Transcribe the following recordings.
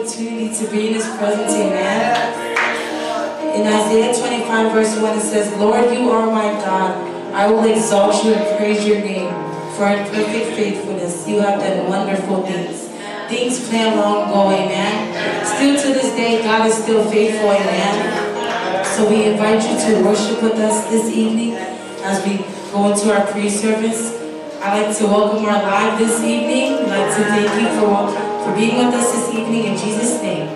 Opportunity to be in His presence, amen. In Isaiah 25, verse 1, it says, "Lord, you are my God. I will exalt you and praise your name, for in perfect faithfulness you have done wonderful things." Things planned long ago, amen. Still to this day, God is still faithful, amen. So we invite you to worship with us this evening as we go into our pre-service. I'd like to welcome our live this evening. I'd like to thank you for being with us this evening in Jesus' name.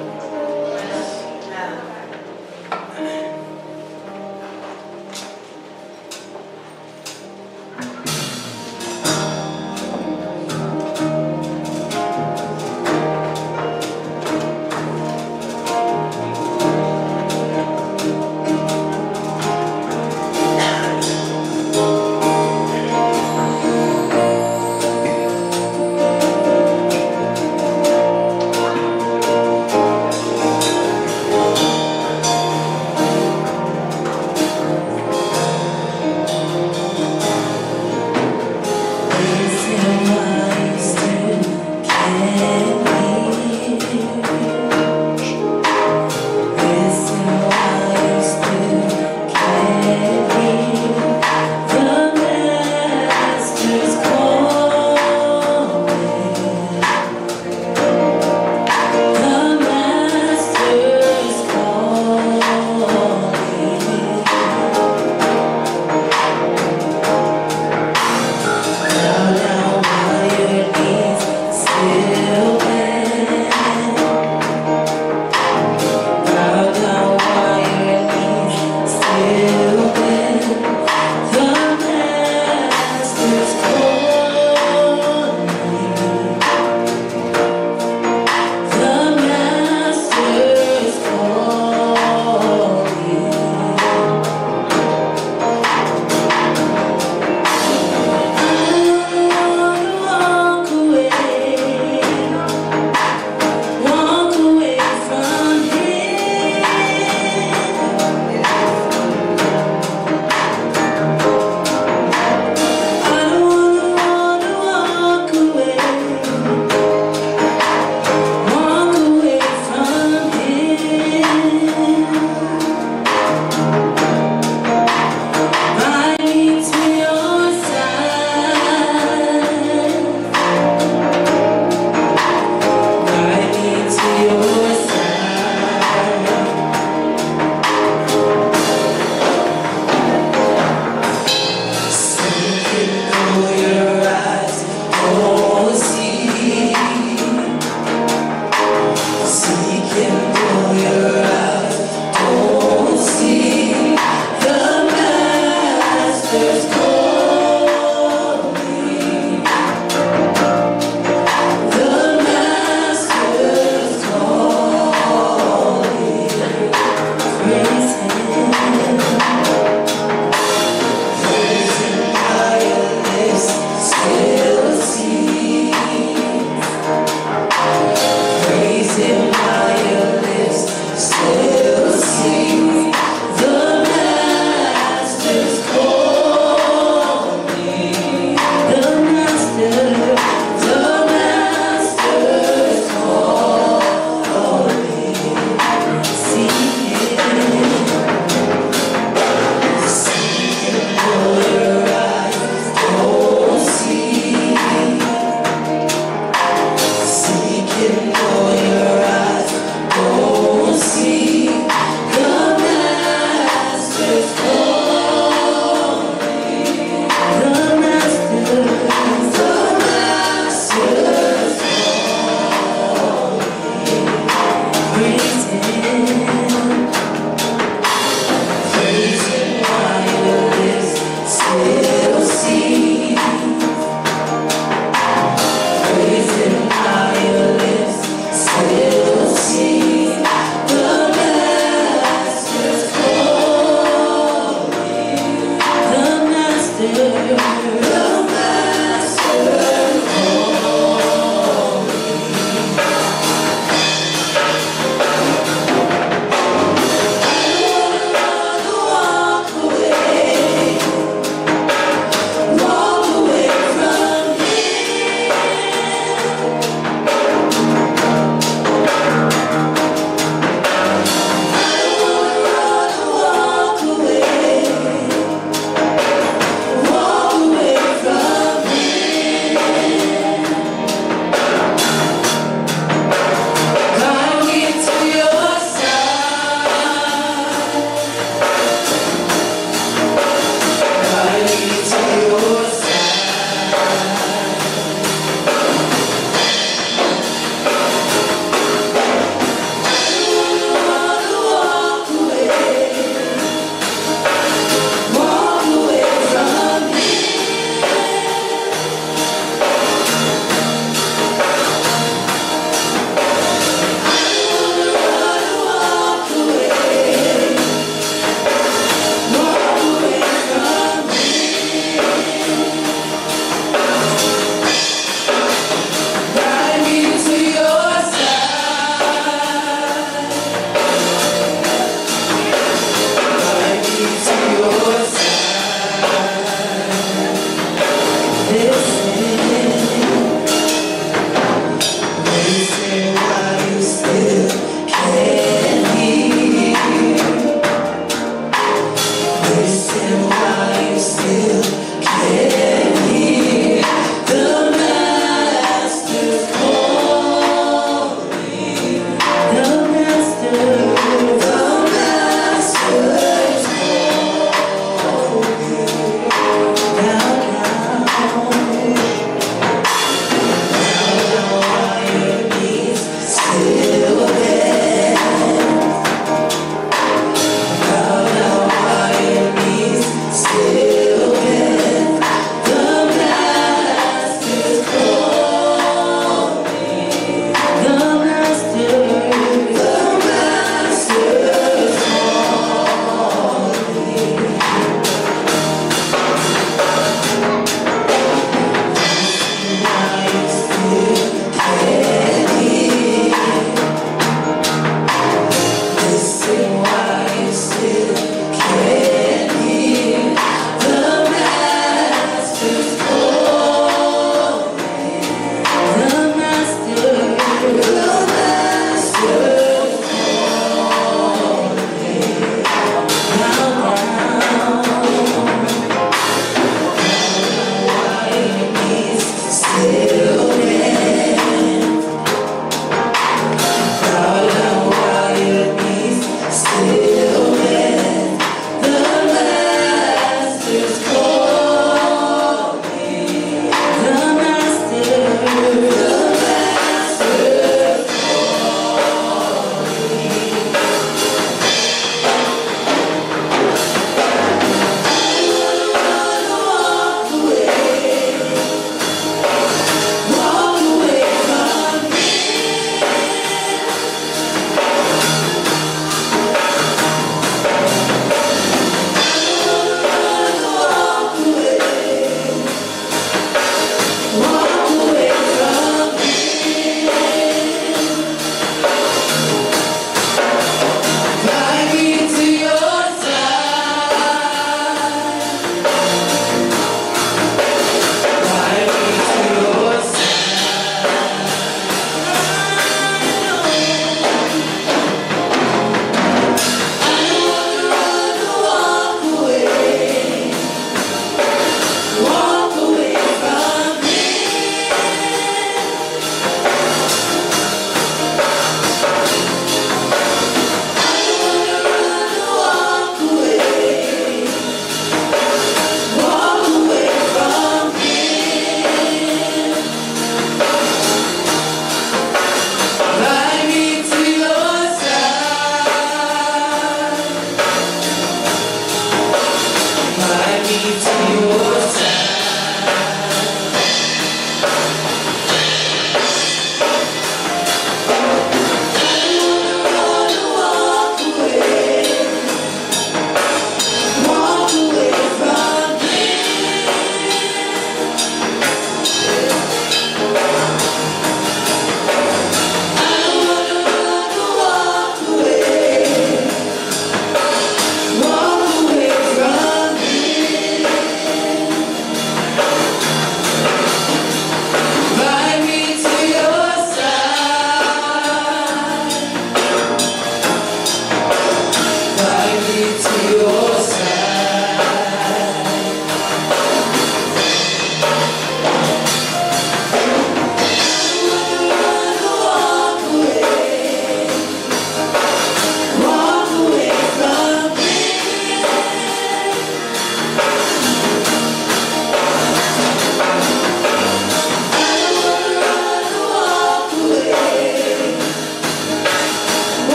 Listen while you still can hear. Listen while you still can hear. The Master's calling. The Master's calling. Bow down.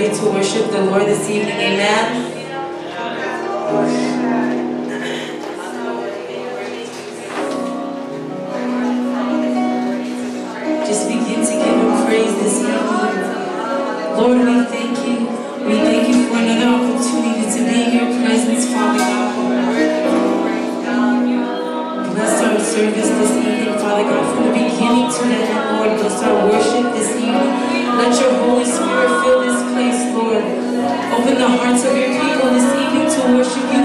ready to worship the Lord this evening. Amen. Just begin to give Him praise this evening. Lord, we thank you. We thank you for another opportunity to be in your presence, Father God. Bless our service this evening, Father God, from the beginning to the end, Lord. Bless our worship this evening. Let your Holy Spirit fill this place, Lord. Open the hearts of your people this evening to worship you.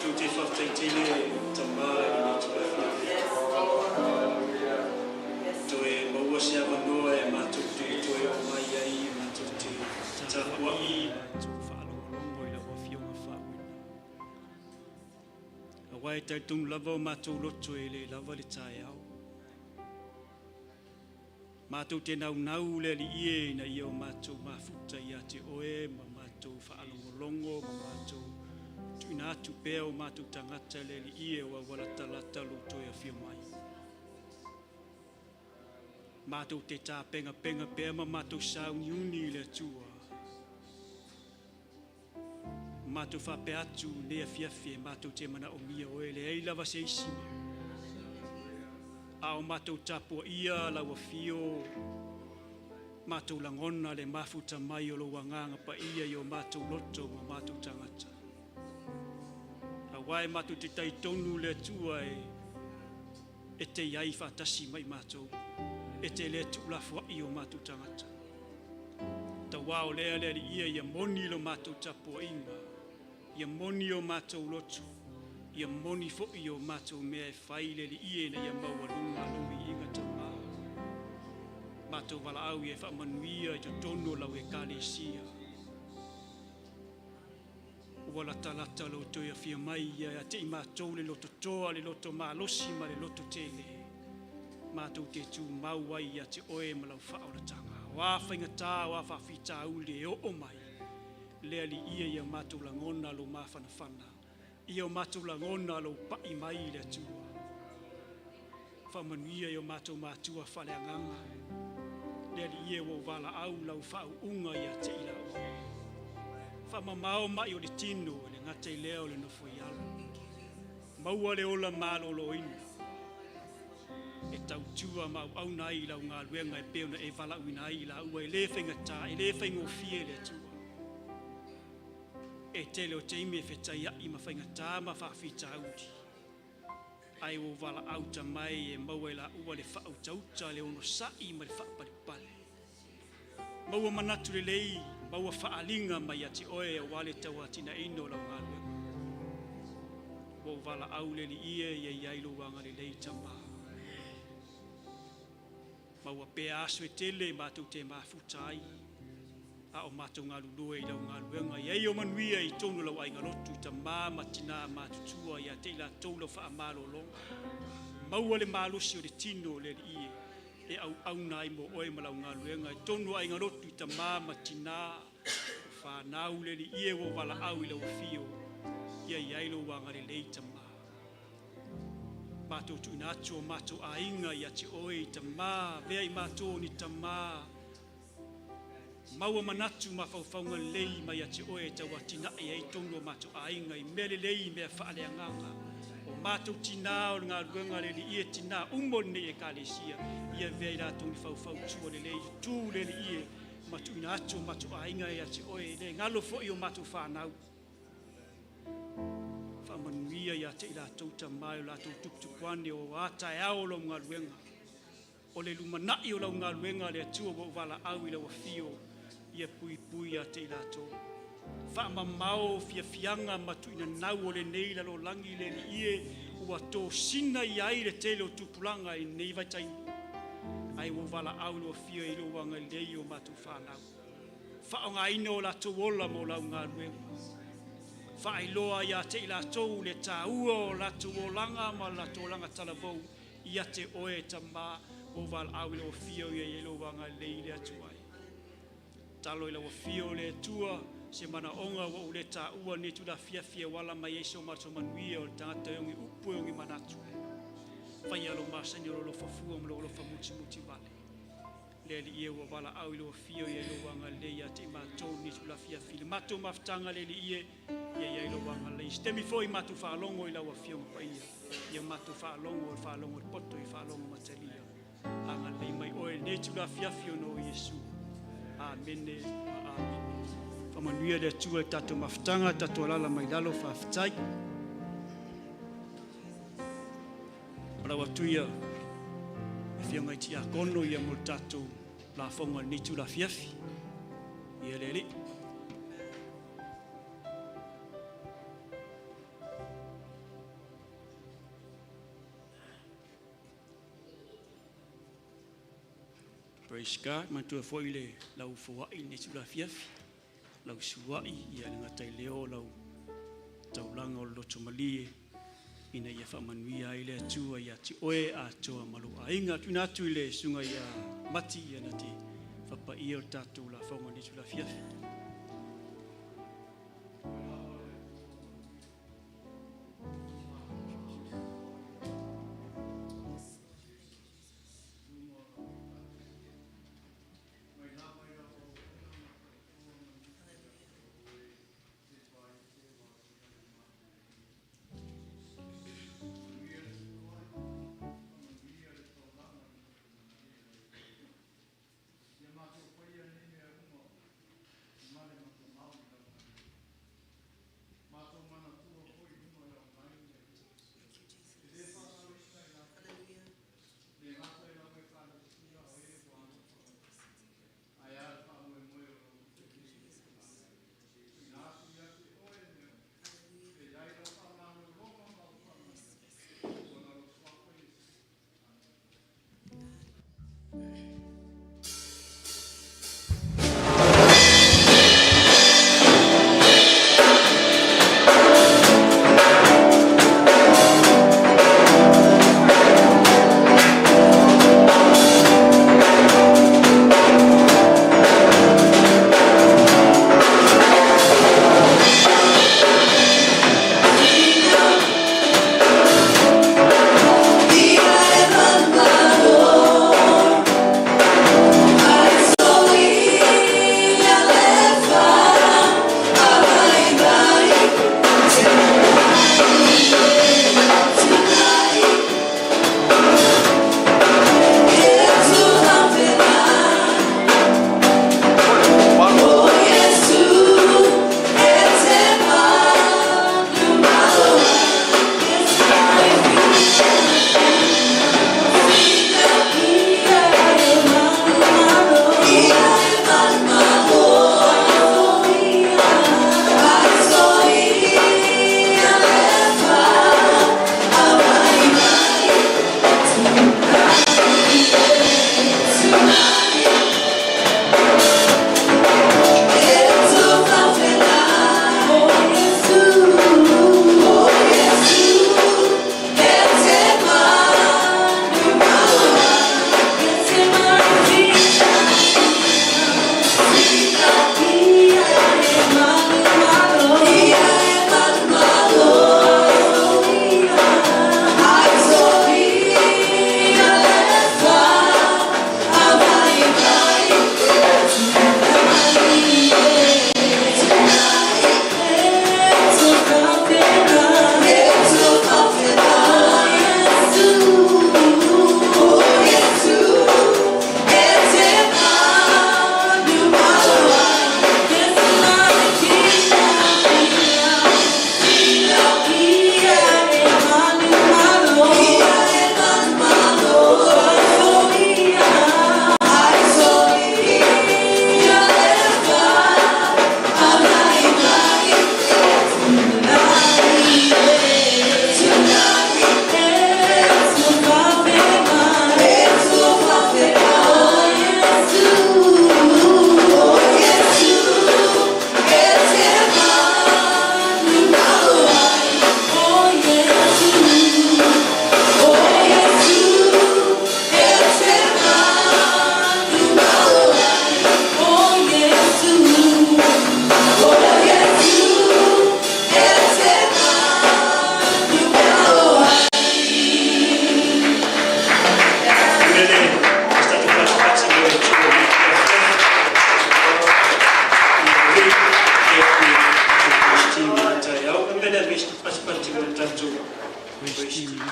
Matou te faafetai tele Tama i lenei itula afiafi. Toe maua se avanoa e matou te toe oo mai ai matou te tapuai matou faalogologo i lau Afioga faauuina. Aua e talitonu lava o matou loto e le lava le taeao. Matou te naunau le Alii e ina ia o matou mafuta ia te Oe ma matou faalogologo ma matou tuuina atu pea o matou tagata le Alii e ua latalata lo toe afio mai. Matou te tapenapena pea ma matou sauniuni i le Atua. Matou faapea atu nei afiafi e matou te manaomia Oe, leai lava se isi mea. A o matou tapuaia lau afio, matou lagona le mafuta mai o lou agaga paia i o matou loto ma matou tagata. Aua e matou te talitonu le Atua e te i ai faatasi mai matou, e te le tuulafoai o matou tagata. Tauā o lea le Alii ia moni lo matou tapuaiga, ia moni o matou loto, ia moni foi o matou mea e fai le Alii ina ia maualuga lou viiga Tamā. Matou valaau ia e faamanuia i totonu o lau Ekalesia. Ua latalata lou toe afio mai ia te i matou le loto toa, le loto malosi ma le loto tele. Matou te tumau ai ia te Oe ma lau faaolataga. O a faigata o a faafitauli e oo mai, le Alii ia matou lagona lou mafanafana, ia o matou lagona lou pai mai i le Atua. Faamanuia i o matou matua faaleagaga, le Alii e ua ou valaau lau faauuga ia te i laua. Faamamao mai o le tino e le gata i lea o le nofo i alo. Maua le ola maloloina e tautua ma auauna ai i lau galuega e pei ona e valaauina ai i laua e le faigata, e le faigofie le Atua. E tele o taimi e fetaiai ma faigata ma faafitauli. Ai ua valaau tamai e maua e laua le faautauta le onosai ma le faapalepale. Maua manatu lelei, maua faaaliga mai ia te Oe aua le tauatiaeina o lau galuega. Ua ou valaau le Alii e ia i ai lou agalelei Tamā. Maua pea aso e tele matou te mafuta ai, a o matou galulue i lau galuega. Ia i o manuia i tonu lau aiga lotu i tamā ma tinā matutua ia te i latou lau faamalologa. Maua le malosi o le tino o le Alii e auauna ai mo Oe ma lau galuega i tonu o aiga lotu i tamā ma tinā o whānau le Alii e ua valaau i lau afio, ia i ai lou agalelei Tamā. Matou tuuina atu o matou aiga ia te Oe i tamā, vea i matou ni tamā, maua manatu ma faufauga lelei mai ia te Oe e tauatinae ai tonu o matou aiga i mea lelei i mea faaleagaga. O matou tinā o le galuega le Alii e tinā uma o lenei Ekalesia, ia vea i latou ni faufautua lelei, tu le Alii e ma tuuina atu o matou aiga ia te Oe, le galo foi o matou whānau. Faamanuia ia te i latou tamā o latou tuputupuane o a taeao o lau galuega. O le lumanai o lau galuega le Atua ua ou valaau i lau afio, ia puipui ia te i latou. Faamamao fiafiaga ma tuuina nau o lenei lalolagi le Alii e ua tosina i ai le tele o tupulaga i lenei vaitaimi. Ai ua valaau i lau afio i lou agalelei o matou whānau. Faaaogaina o latou ola mo lau galuega. Faailoa ia te i latou le tāua o latou olaga ma latou olaga talavou ia te Oe Tamā o valaau i lau afio ia i lou agalelei le Atua ai. Talo i lau afio le Atua se manaoga ua ou le taua nei tulafiafi e wala mai ai so matou manuia o le tagata e ogi upu e ogi manatu. Faia lo masani o lo fafua ma lo alofa mutimuti vale. Le Alii e ua valaau i lau afio ia i lou agalelei ia te i matou nei tulafiafi. Le matou mafutaga le Alii e ia i ai lou agalelei. Se taimi foi matou faalogo i lau afioga paia. Ia matou faalogo o le faalogo i le poto i faalogo matalia. Agalelei mai Oe nei tulafiafi ona o Iesu. Amene ma amene. Faamanuia le Atua i tatou mafutaga, tatou alaala mai lalo, faafetai. O lau atu ia, afioga i tiakono ia mo le tatou lafoga o lenei tulafiafi. Ia le Alii. Praise God. Manatua foi le lau foai i lenei itula afiafi, lau sua'i, ia le gata i lea o lau taulaga o le loto malie ina ia faamanuia ai le Atua ia te oe atoa ma lou aiga. Tuuina atu i le susuga ia Mati ia na te fapaia o le tatou lafoga i lenei itula afiafi.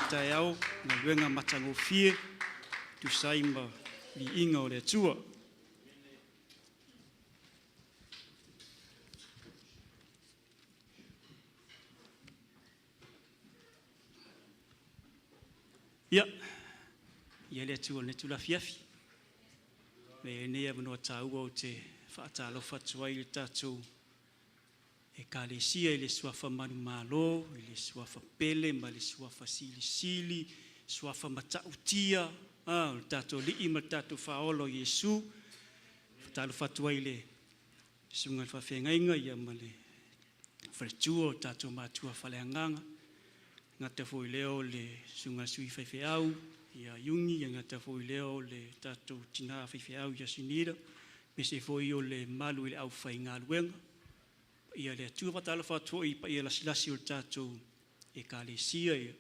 Taeao, galuega matagofie, tusa ai ma viiga o le Atua. Ia, ia le Atua i lenei itula afiafi. E lenei avanoa taua ou te faatalofa atu ai i le tatou Ekalesia i le Suafa Manumalo, i le Suafa Pele ma le Suafa Silisili, Suafa Matautia, A o le tatou Alii ma le tatou Faaola o Iesu. Faatalofa atu ai i le susuga i le faafeagaiga ia ma le faletua o tatou matua faaleagaga. Gata foi i lea o le susuga i le sui faifeau ia Iuni, e gata foi i lea o le tatou tina faifeau ia Sinida, aemaise foi o le mamalu i le aufaigaluega. Ia le Atua. Faatalofa atu foi i paia lasilasi o le tatou Ekalesia, ia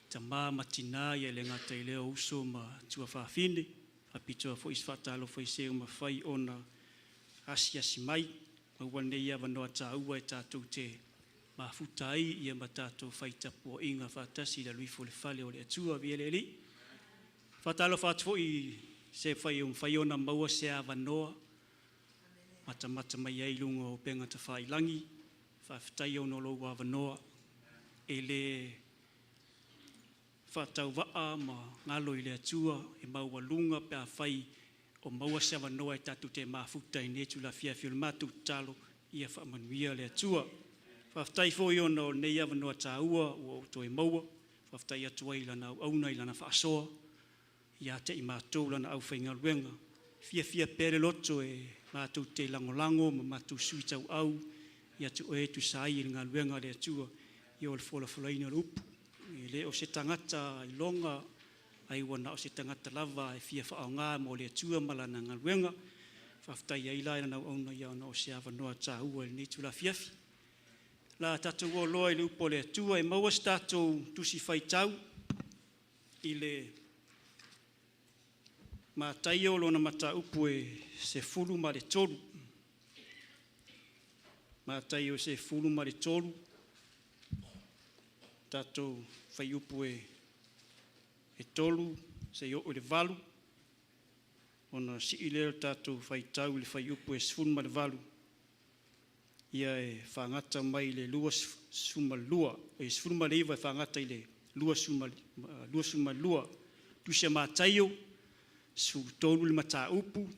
tama ma tina, ia le gata i lea o uso ma tuafafine. Faapitoa foi se faatalofa i se ua mafai ona asiasi mai, maua lenei avanoa taua e tatou te mafuta ai ia ma tatou fai tapuaiga faatasi i le alu ifo i le fale o le Atua. Viia le Alii. Faatalofa atu foi i se fai ua mafai ona maua se avanoa matamata mai ai i luga o upega tafailagi. Faafetai ona o lou avanoa e le faatauvaa ma galo i le Atua e maualuga pe afai o maua se avanoa e tatou te mafuta i lenei itula afiafi. O le matou tatalo ia faamanuia le Atua. Faafetai foi ona o lenei avanoa taua ua ou toe maua, faafetai atu ai i lana auauna i lana faasoa ia te i matou lana aufaigaluega. E fiafia pea le loto e matou te lagolago ma matou sui tauau ia te Oe e tusa ai i le galuega a le Atua, ia o le folafolaina o le upu. E le o se tagata iloga, ai ua na o se tagata lava e fia faaaoga mo le Atua ma lana galuega. Faafetai ai la i lana auauna ona o se avanoa taua i lenei itula afiafi. O le a tatou o loa i le upu a le Atua e maua se tatou tusi faitau i le Mataio lona mataupu e 13. Mataio 13, tatou fuaiupu e 3 seia oo i le 8, ona sii lea o le tatou faitau i le fuaiupu e 18, ia e faagata mai i le 22, e 19 e faagata i le 22. Tusi a Mataio, 13 le mataupu,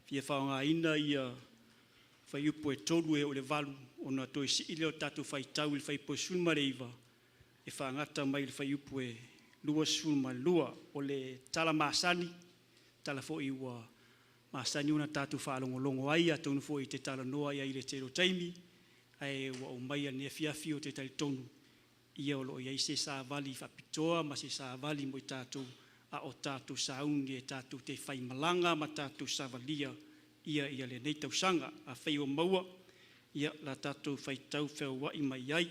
fia faaaogaina ia fuaiupu e 3 e oo i le 8, ona toe sii lea o le tatou faitau i le fuaiupu e 19 e faagata mai i le fuaiupu e 22. O le tala masani, tala foi ua masani ona tatou faalogologo ai, atonu foi e te talanoa i ai i le tele o taimi, ae ua ou aumaia i lenei afiafi, ou te talitonu ia o lo o i ai se savali faapitoa ma se savali mo i tatou a o tatou sauni e tatou te faimalaga ma tatou savalia ia lenei tausaga. Afai ua maua, ia o le a tatou faitau feuai mai ai.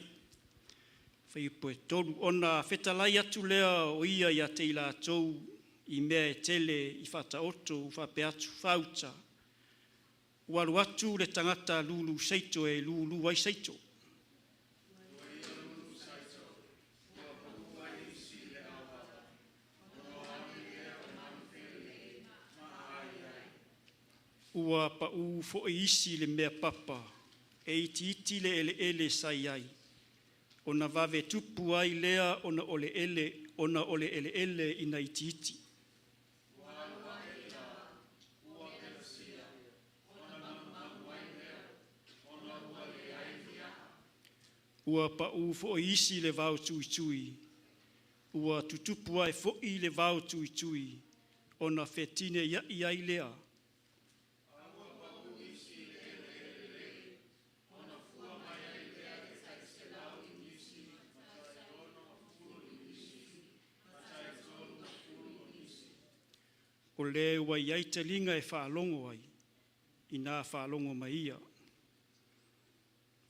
Fuaiupu e 3. Ona fetalai atu lea o ia ia te i latou i mea e tele i faataoto ua faapea atu, “Faauta, ua alu atu le tagata lulu saito e lulu ai saito. Ua pau foi isi i le mea papa, e itiiti le eleele sa i ai, ona vave tupu ai lea ona o le eleele ina itiiti. Ua pau foi isi i le vao tuitui, ua tutupu ae foi le vao tuitui, ona fetineiai ai lea. O le ua i ai taliga e faalogo ai, ina faalogo mai ia.”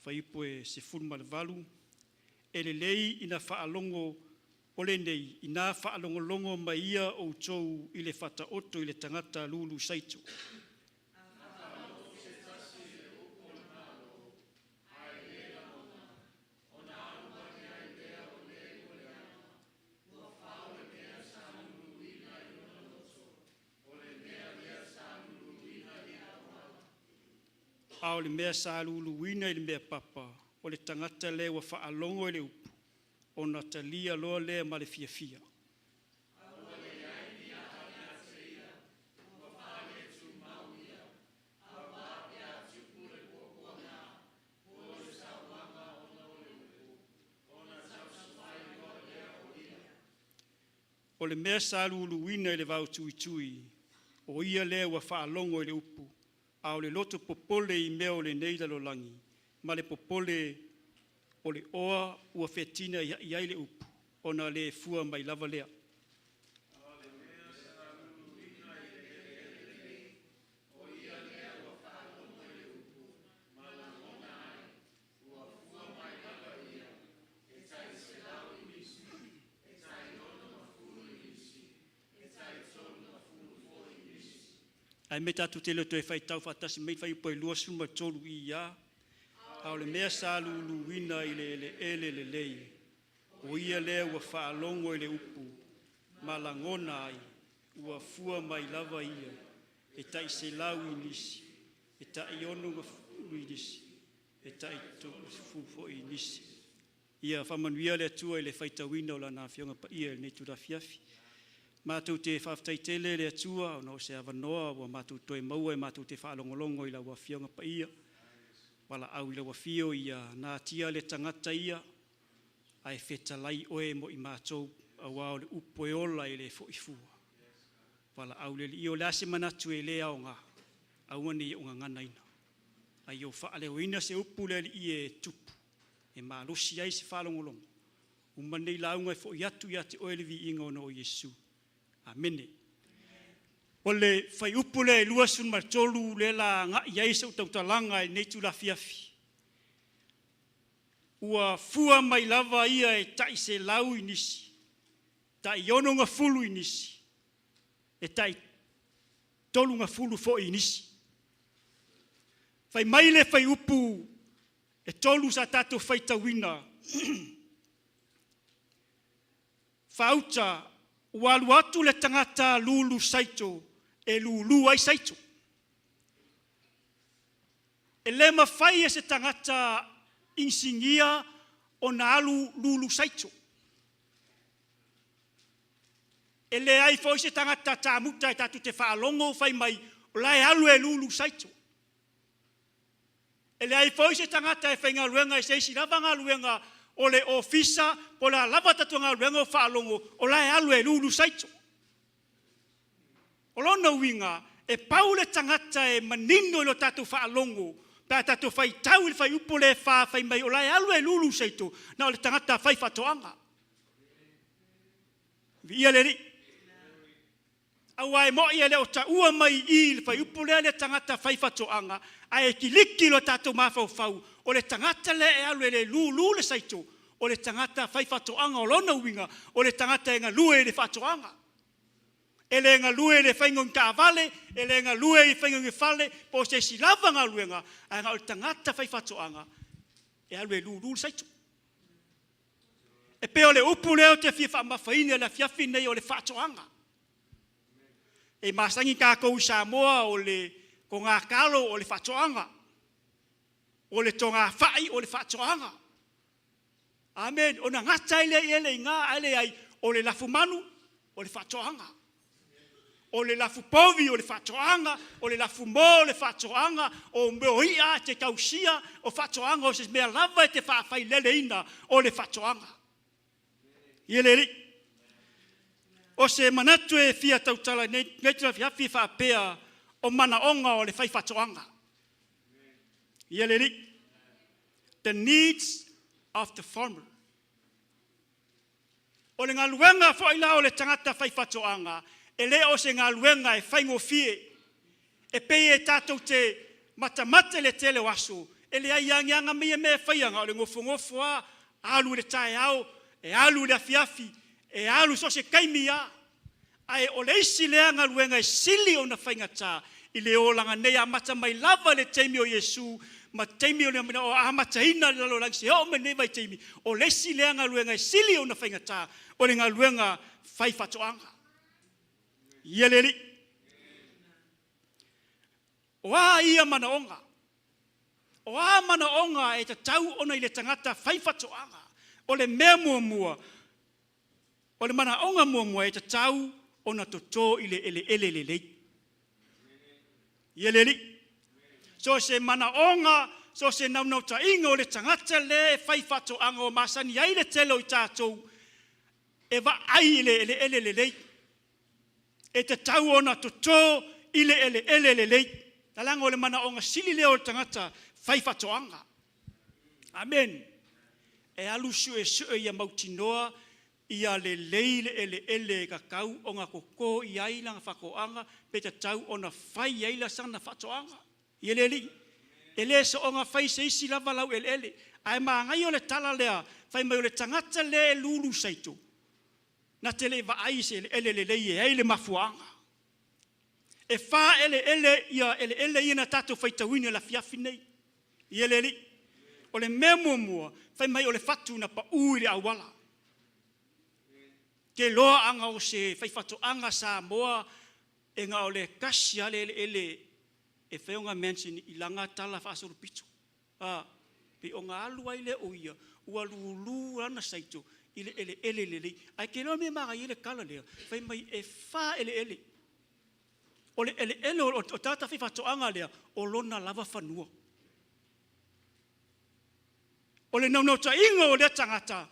Fuaiupu e 18. E lelei ina faalogo o lenei, ina faalogologo mai ia outou i le faataoto i le tagata lulu saito. A o le mea sa luluina i le mea papa, o le tagata lea ua faalogo i le upu, ona talia loa lea ma le fiafia. O le mea sa luluina i le vaotuitui, o ia lea ua faalogo i le upu, a o le loto popole i mea o lenei lalolagi, ma le popole o le oa ua fetinaiai ai le upu, ona le fua mai lava lea. Ae me tatou te le o toe faitau faatasi mai fuaiupu e 23 i a. A o le mea sa luluina i le eleele lelei, o ia lea ua faalogo i le upu, ma lagona ai, ua fua mai lava ia, e tai 100 i nisi, e tai 60 i nisi, e tai 30 foi i nisi. Ia faamanuia le Atua i le faitauina o Lana Afioga Paia i lenei itula afiafi. Matou te faafetai tele i le Atua ona o se avanoa ua matou toe maua e matou te faalogologo i lau Afioga Paia. Valaau i lau afio ia natia le tagata ia, ae fetalai oe mo i matou, aua o le upu e ola e le foi fua. Valaau le Alii, o le a se manatu e le aoga, aua ne i ou gaganaina, a ia ou faaleoina se upu le Alii e tupu, e malosi ai se faalogologo, uma lenei lauga e foi atu ia te oe le viiga ona o Iesu. Amene. O le fuaiupu lea e 23 lea o le a agai i ai sau tautalaga i lenei itula afiafi. Ua fua mai lava ia e tai 100 i nisi, tai 60 i nisi, e tai 30 foi i nisi. Fai mai le fuaiupu e 3 sa tatou faitauina, faauta ua alu atu le tagata lulu saito e lulu ai saito. E le mafai e se tagata inisinia ona alu lulu saito. E leai foi se tagata tamuta e tatou te faalogo o fai mai o la e alu e lulu saito. E leai foi se tagata e faigaluega i se isi lava galuega o le ofisa po o le a lava tatou galuega o faalogo o la e alu e lulu saito. O lona uiga, e pau le tagata e manino i lo tatou faalogo pe a tatou faitau i le fuaiupu lea e 4 fai mai o la e alu e lulu saito, na o le tagata faifaatoaga. Viia le Alii. Aua e moni e le o taua mai i i i le fuaiupu lea le tagata faifaatoaga, ae kiliki lo tatou mafaufau, o le tagata lea e alu e le lulu le saito, o le tagata faifaatoaga. O lona uiga, o le tagata e galue i le faatoaga. E le galue i le faiga o ni taavale, e le galue i le faiga o ni fale, po o se isi lava galuega, ae na o le tagata faifaatoaga e alu e lulu le saito. E pei o le upu lea ou te fia faamamafaina i le afiafi lenei, o le faatoaga. E masani tatou i Samoa, o le togatalo o le faatoaga, o le togafai o le faatoaga. Amene. Ona gata ai lea i ele i ina, ae leai, o le lafumanu o le faatoaga. O le lafupovi o le faatoaga, o le lafumo o le faatoaga, o mea o i'a e te tausia o faatoaga, o se mea lava e te faafaileleina o le faatoaga. Ia le Alii. O se manatu e fia tautala i lenei afiafi e faapea, o manaoga o le faifaatoaga. Ia le Alii. The needs of the farmer. O le galuega foi la o le tagata faifaatoaga, e le o se galuega e faigofie. E pei e tatou te matamata i le tele o aso, e leai lava ni aga mea e faia, na o le nofonofo lava, alu i le taeao, e alu i le afiafi, e alu so o se taimi lava. Ae o le isi lea galuega e sili ona faigata i le olaga nei, amata mai lava i le taimi o Iesu ma taimi o amataina le lalolagi seia oo mai lenei vaitaimi, o le isi lea galuega e sili ona faigata, o le galuega faifaatoaga. Ia le Alii. O a ia manaoga? O a manaoga e tatau ona i le tagata faifaatoaga? O le mea muamua, o le manaoga muamua e tatau ona toto i le eleele lelei. Ia le Alii. So o se manaoga, so o se naunautaiga o le tagata lea e faifaatoaga ua masani ai le tele o i tatou. E vaai i le eleele lelei. E tatau ona toto i le eleele lelei. Leaga o le manaoga sili lea o le tagata faifaatoaga. Amene. E alu suesue ia mautinoa ia lelei le eleele e tatau ona toto i ai lana faatoaga pe tatau ona fai ai sana faatoaga. Ia le alii, e le soona fai se isi lava lau eleele. Ae manaia o le tala lea, fai mai o le tagata lea e lulu saito, na te le i vaai i se eleele lelei e i ai le mafuaaga. E fa eleele ia eleele ia na tatou faitauina i le afiafi nei. Ia le alii. O le mea muamua, fai mai o le fatu na pau i le auala. Ke loa aga o se faifaatoaga Samoa e na o le tasi lava le eleele e fai ona mention i lana tala faasolopito. A, pei ona alu ai lea o ia, ua lulu lana saito i le eleele lelei. Ae te iloa le mea e manaia ai le tala lea, fai mai e fa eleele. O le eleele o le tagata faifaatoaga lea, o lona lava fanua. O le naunautaiga o lea tagata,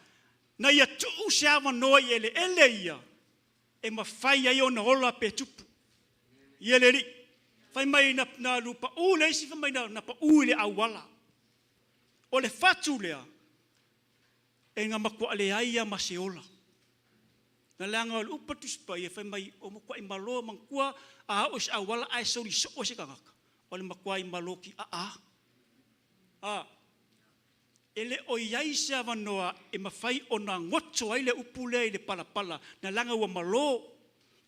na ia tuu se avanoa i eleele ia, e mafai ai ona ola pe tupu. Ia le alii. Fai mai na pau le isi, fai mai na pau i le auala. O le fatu lea, e na matuai leai lava ma se ola. Na leaga o le upu a le Tusi Paia fai mai ua matuai malo, manatua a oo i se auala ae soli soo e se tagata, o le matuai malo tiaa lava. E le o i ai se avanoa e mafai ona goto ai le upu lea i le palapala, na leaga ua malo,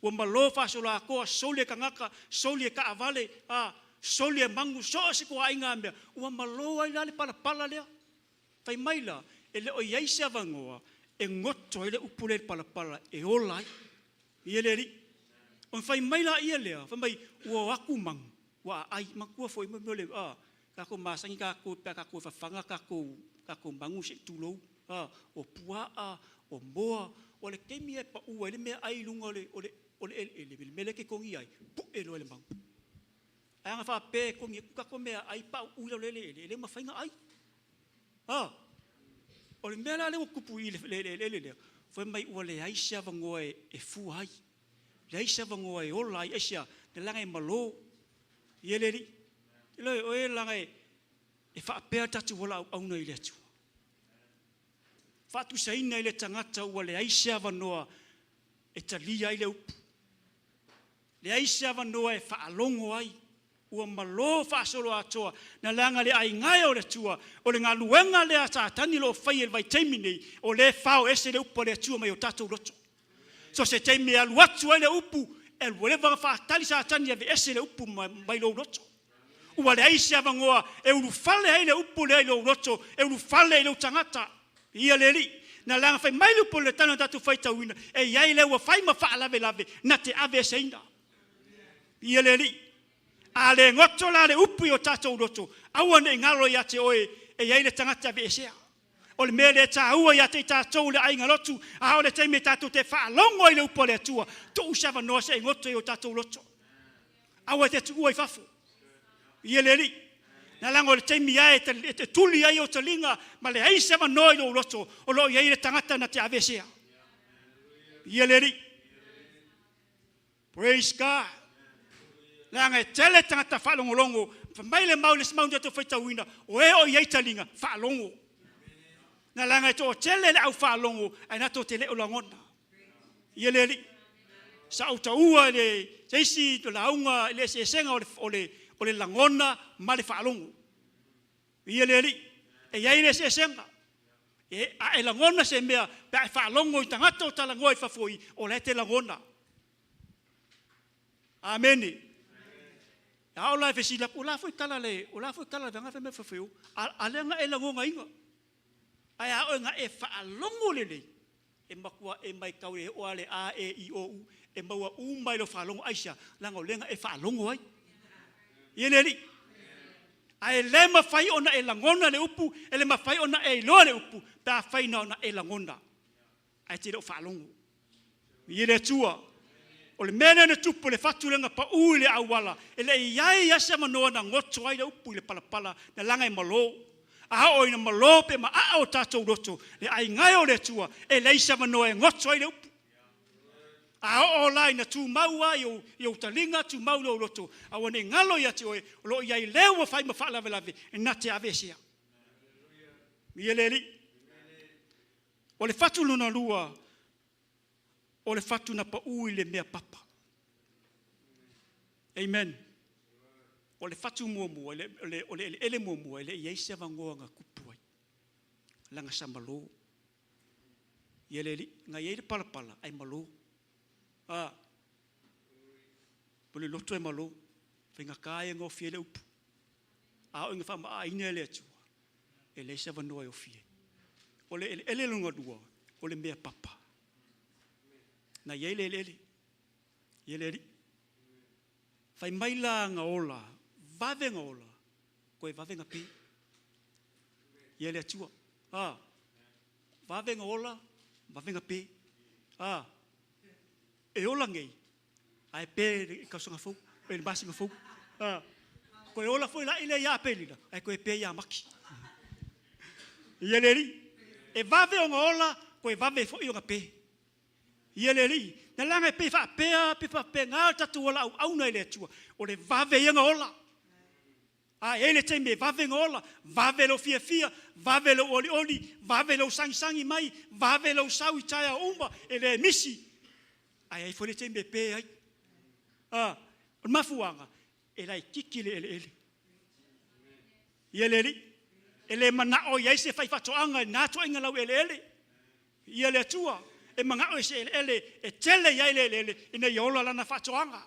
ua malo faasoloatoa, soli e tagata, soli e taavale, soli e manu, so o se ituaiga mea, ua malo ai la le palapala lea. Fai mai la, e le o i ai se avanoa e goto ai le upu lea i le palapala e ola ai. Ia le alii. Ona fai mai laia lea, fai mai ua o atu manu ua aai. Manatua foi mo mea o le tatou masani tatou pe a tatou fafaga tatou manu se i tulou, o puaa, o moa, o le taimi e pau ai le meaai i luga o le eleele, le mea lea e te togia ai, pue loa e le manu. Ae ana faapea e togi atu tatou meaai pauu i lalo o le eleele, e le mafai ona ai. O le mea la lea ua tupu i le eleele lea, fai mai ua leai se avanoa e fua ai, leai se avanoa e ola ai. Aisea? Leaga e malo. Ia le alii. O e leaga e faapea le tatou valaauina i le Atua. Faatusaina i le tagata ua leai se avanoa e talia ai le upu, leai se avanoa e faalogo ai, ua malo faasoloatoa, na leaga le aiga e o le Atua, o le galuega lea a Satani o lo o faia i le vaitaimi nei, o lea e fao ese le upu a le Atua mai o tatou loto. So se taimi e alu atu ai le upu, e ua leva ona faatali Satani e aveese le upu mai lou loto. Ua leai se avanoa e ulufale ai le upu lea i lou loto, e ulufale i lou tagata. Ia le alii. Na leaga fai mai le upu o le tala na tatou faitauina, e i ai le ua fai ma faalavelave na te aveeseina. Ia le alii. A le goto la le upu i o tatou loto, aua ne i galo ia te oe e i ai le tagata e aveesea. O le mea lea e taua ia te i tatou le aiga lotu, a o le taimi e tatou te faalogo ai le upu a le Atua, tuu se avanoa se i goto i o tatou loto. Aua e te tuua i fafo. Ia le alii. Na leaga o le taimi lava e tuli ai ou taliga ma leai se avanoa i lou loto, o lo o i ai le tagata na te aveesea. Ia le alii. Praise God. Leaga e tele tagata faalogologo, fai mai le mau i le isi mau na tatou faitauina, o e o i ai taliga, faalogo. Na leaga e toatele le au faalogo, ae na tou te le o lagona. Ia le alii. Sa ou taua i le se isi lauga i le eseesega o le lagona ma le faalogo. Ia le alii. E i ai le eseesega. A e lagona se mea, pe a e faalogo i tagata o talanoa i fafo i, o la e te lagona. Amene. A o la e fesili atu, o la foi tala le, o la foi tala le vaega fai mai fafo, a lea na e lagonaina. Ae a oe na e faalogo lelei, e matua e matau e oo lava le A, E, I, O, U, e maua uma i lau faalogo. Aisea? Leaga o lea na e faalogo ai. Ia le alii. Ae le mafai ona e lagona le upu, e le mafai ona e iloa le upu, pe afai na ona e lagona, ae te le o faalogo. Ia le Atua. O le mea lea na tupu le fatu lea na pau i le auala, e le i ai lava se avanoa na goto ai le upu i le palapala, na laga e malo. A oo ina malo pe maaa o tatou loto, le aiga e o le Atua, e leai se avanoa e goto ai le upu. A oo la ina tumau lava i ou taliga, tumau i lou loto, aua ne i galo ia te oe, o lo o i ai le ua fai ma faalavelave e na te aveesea. Viia le Alii. O le fatu lona lua, o le fatu na pau i le mea papa. Amen. O le fatu muamua, o le eleele muamua, e le i i ai se avanoa na tupu ai. Leaga sa malo. Ia le alii, na i ai le palapala, ae malo. A, o le loto e malo, faigata ia ona ofi ai le upu. A oo ina faamaaina e le Atua, e leai se avanoa e ofi ai. O le eleele lona lua, o le mea papa. Na i ai le eleele, ia le alii. Fai mai la na ola, vave na ola, toe vave na pe. Ia le Atua. A, vave na ola, vave na pe. A, e ola nei, ae pe i le tausaga fou, pe le masina fou. A, toe ola foi la ile ia Aperila, ae toe pe ia Mati. Ia le Alii. E vave ona ola, toe vave foi ona pe. Ia le Alii. Na laga e pei faapea, pei faapena le tatou ola auauna i le Atua. O le vave ia ona ola. A e i ai le taimi e vave ona ola, vave lou fiafia, vave lou olioli, vave lou sagisagi mai, vave lou sau i taeao uma, e le misi. Ae i ai foi le taimi e pe ai. A, o le mafuaaga, e laitiiti le eleele. Ia le Alii. E le manao i ai se faifaatoaga i lena ituaiga laueleele. Ia le Atua, e manao i se eleele e tele i ai le eleele ina ia ola lana faatoaga.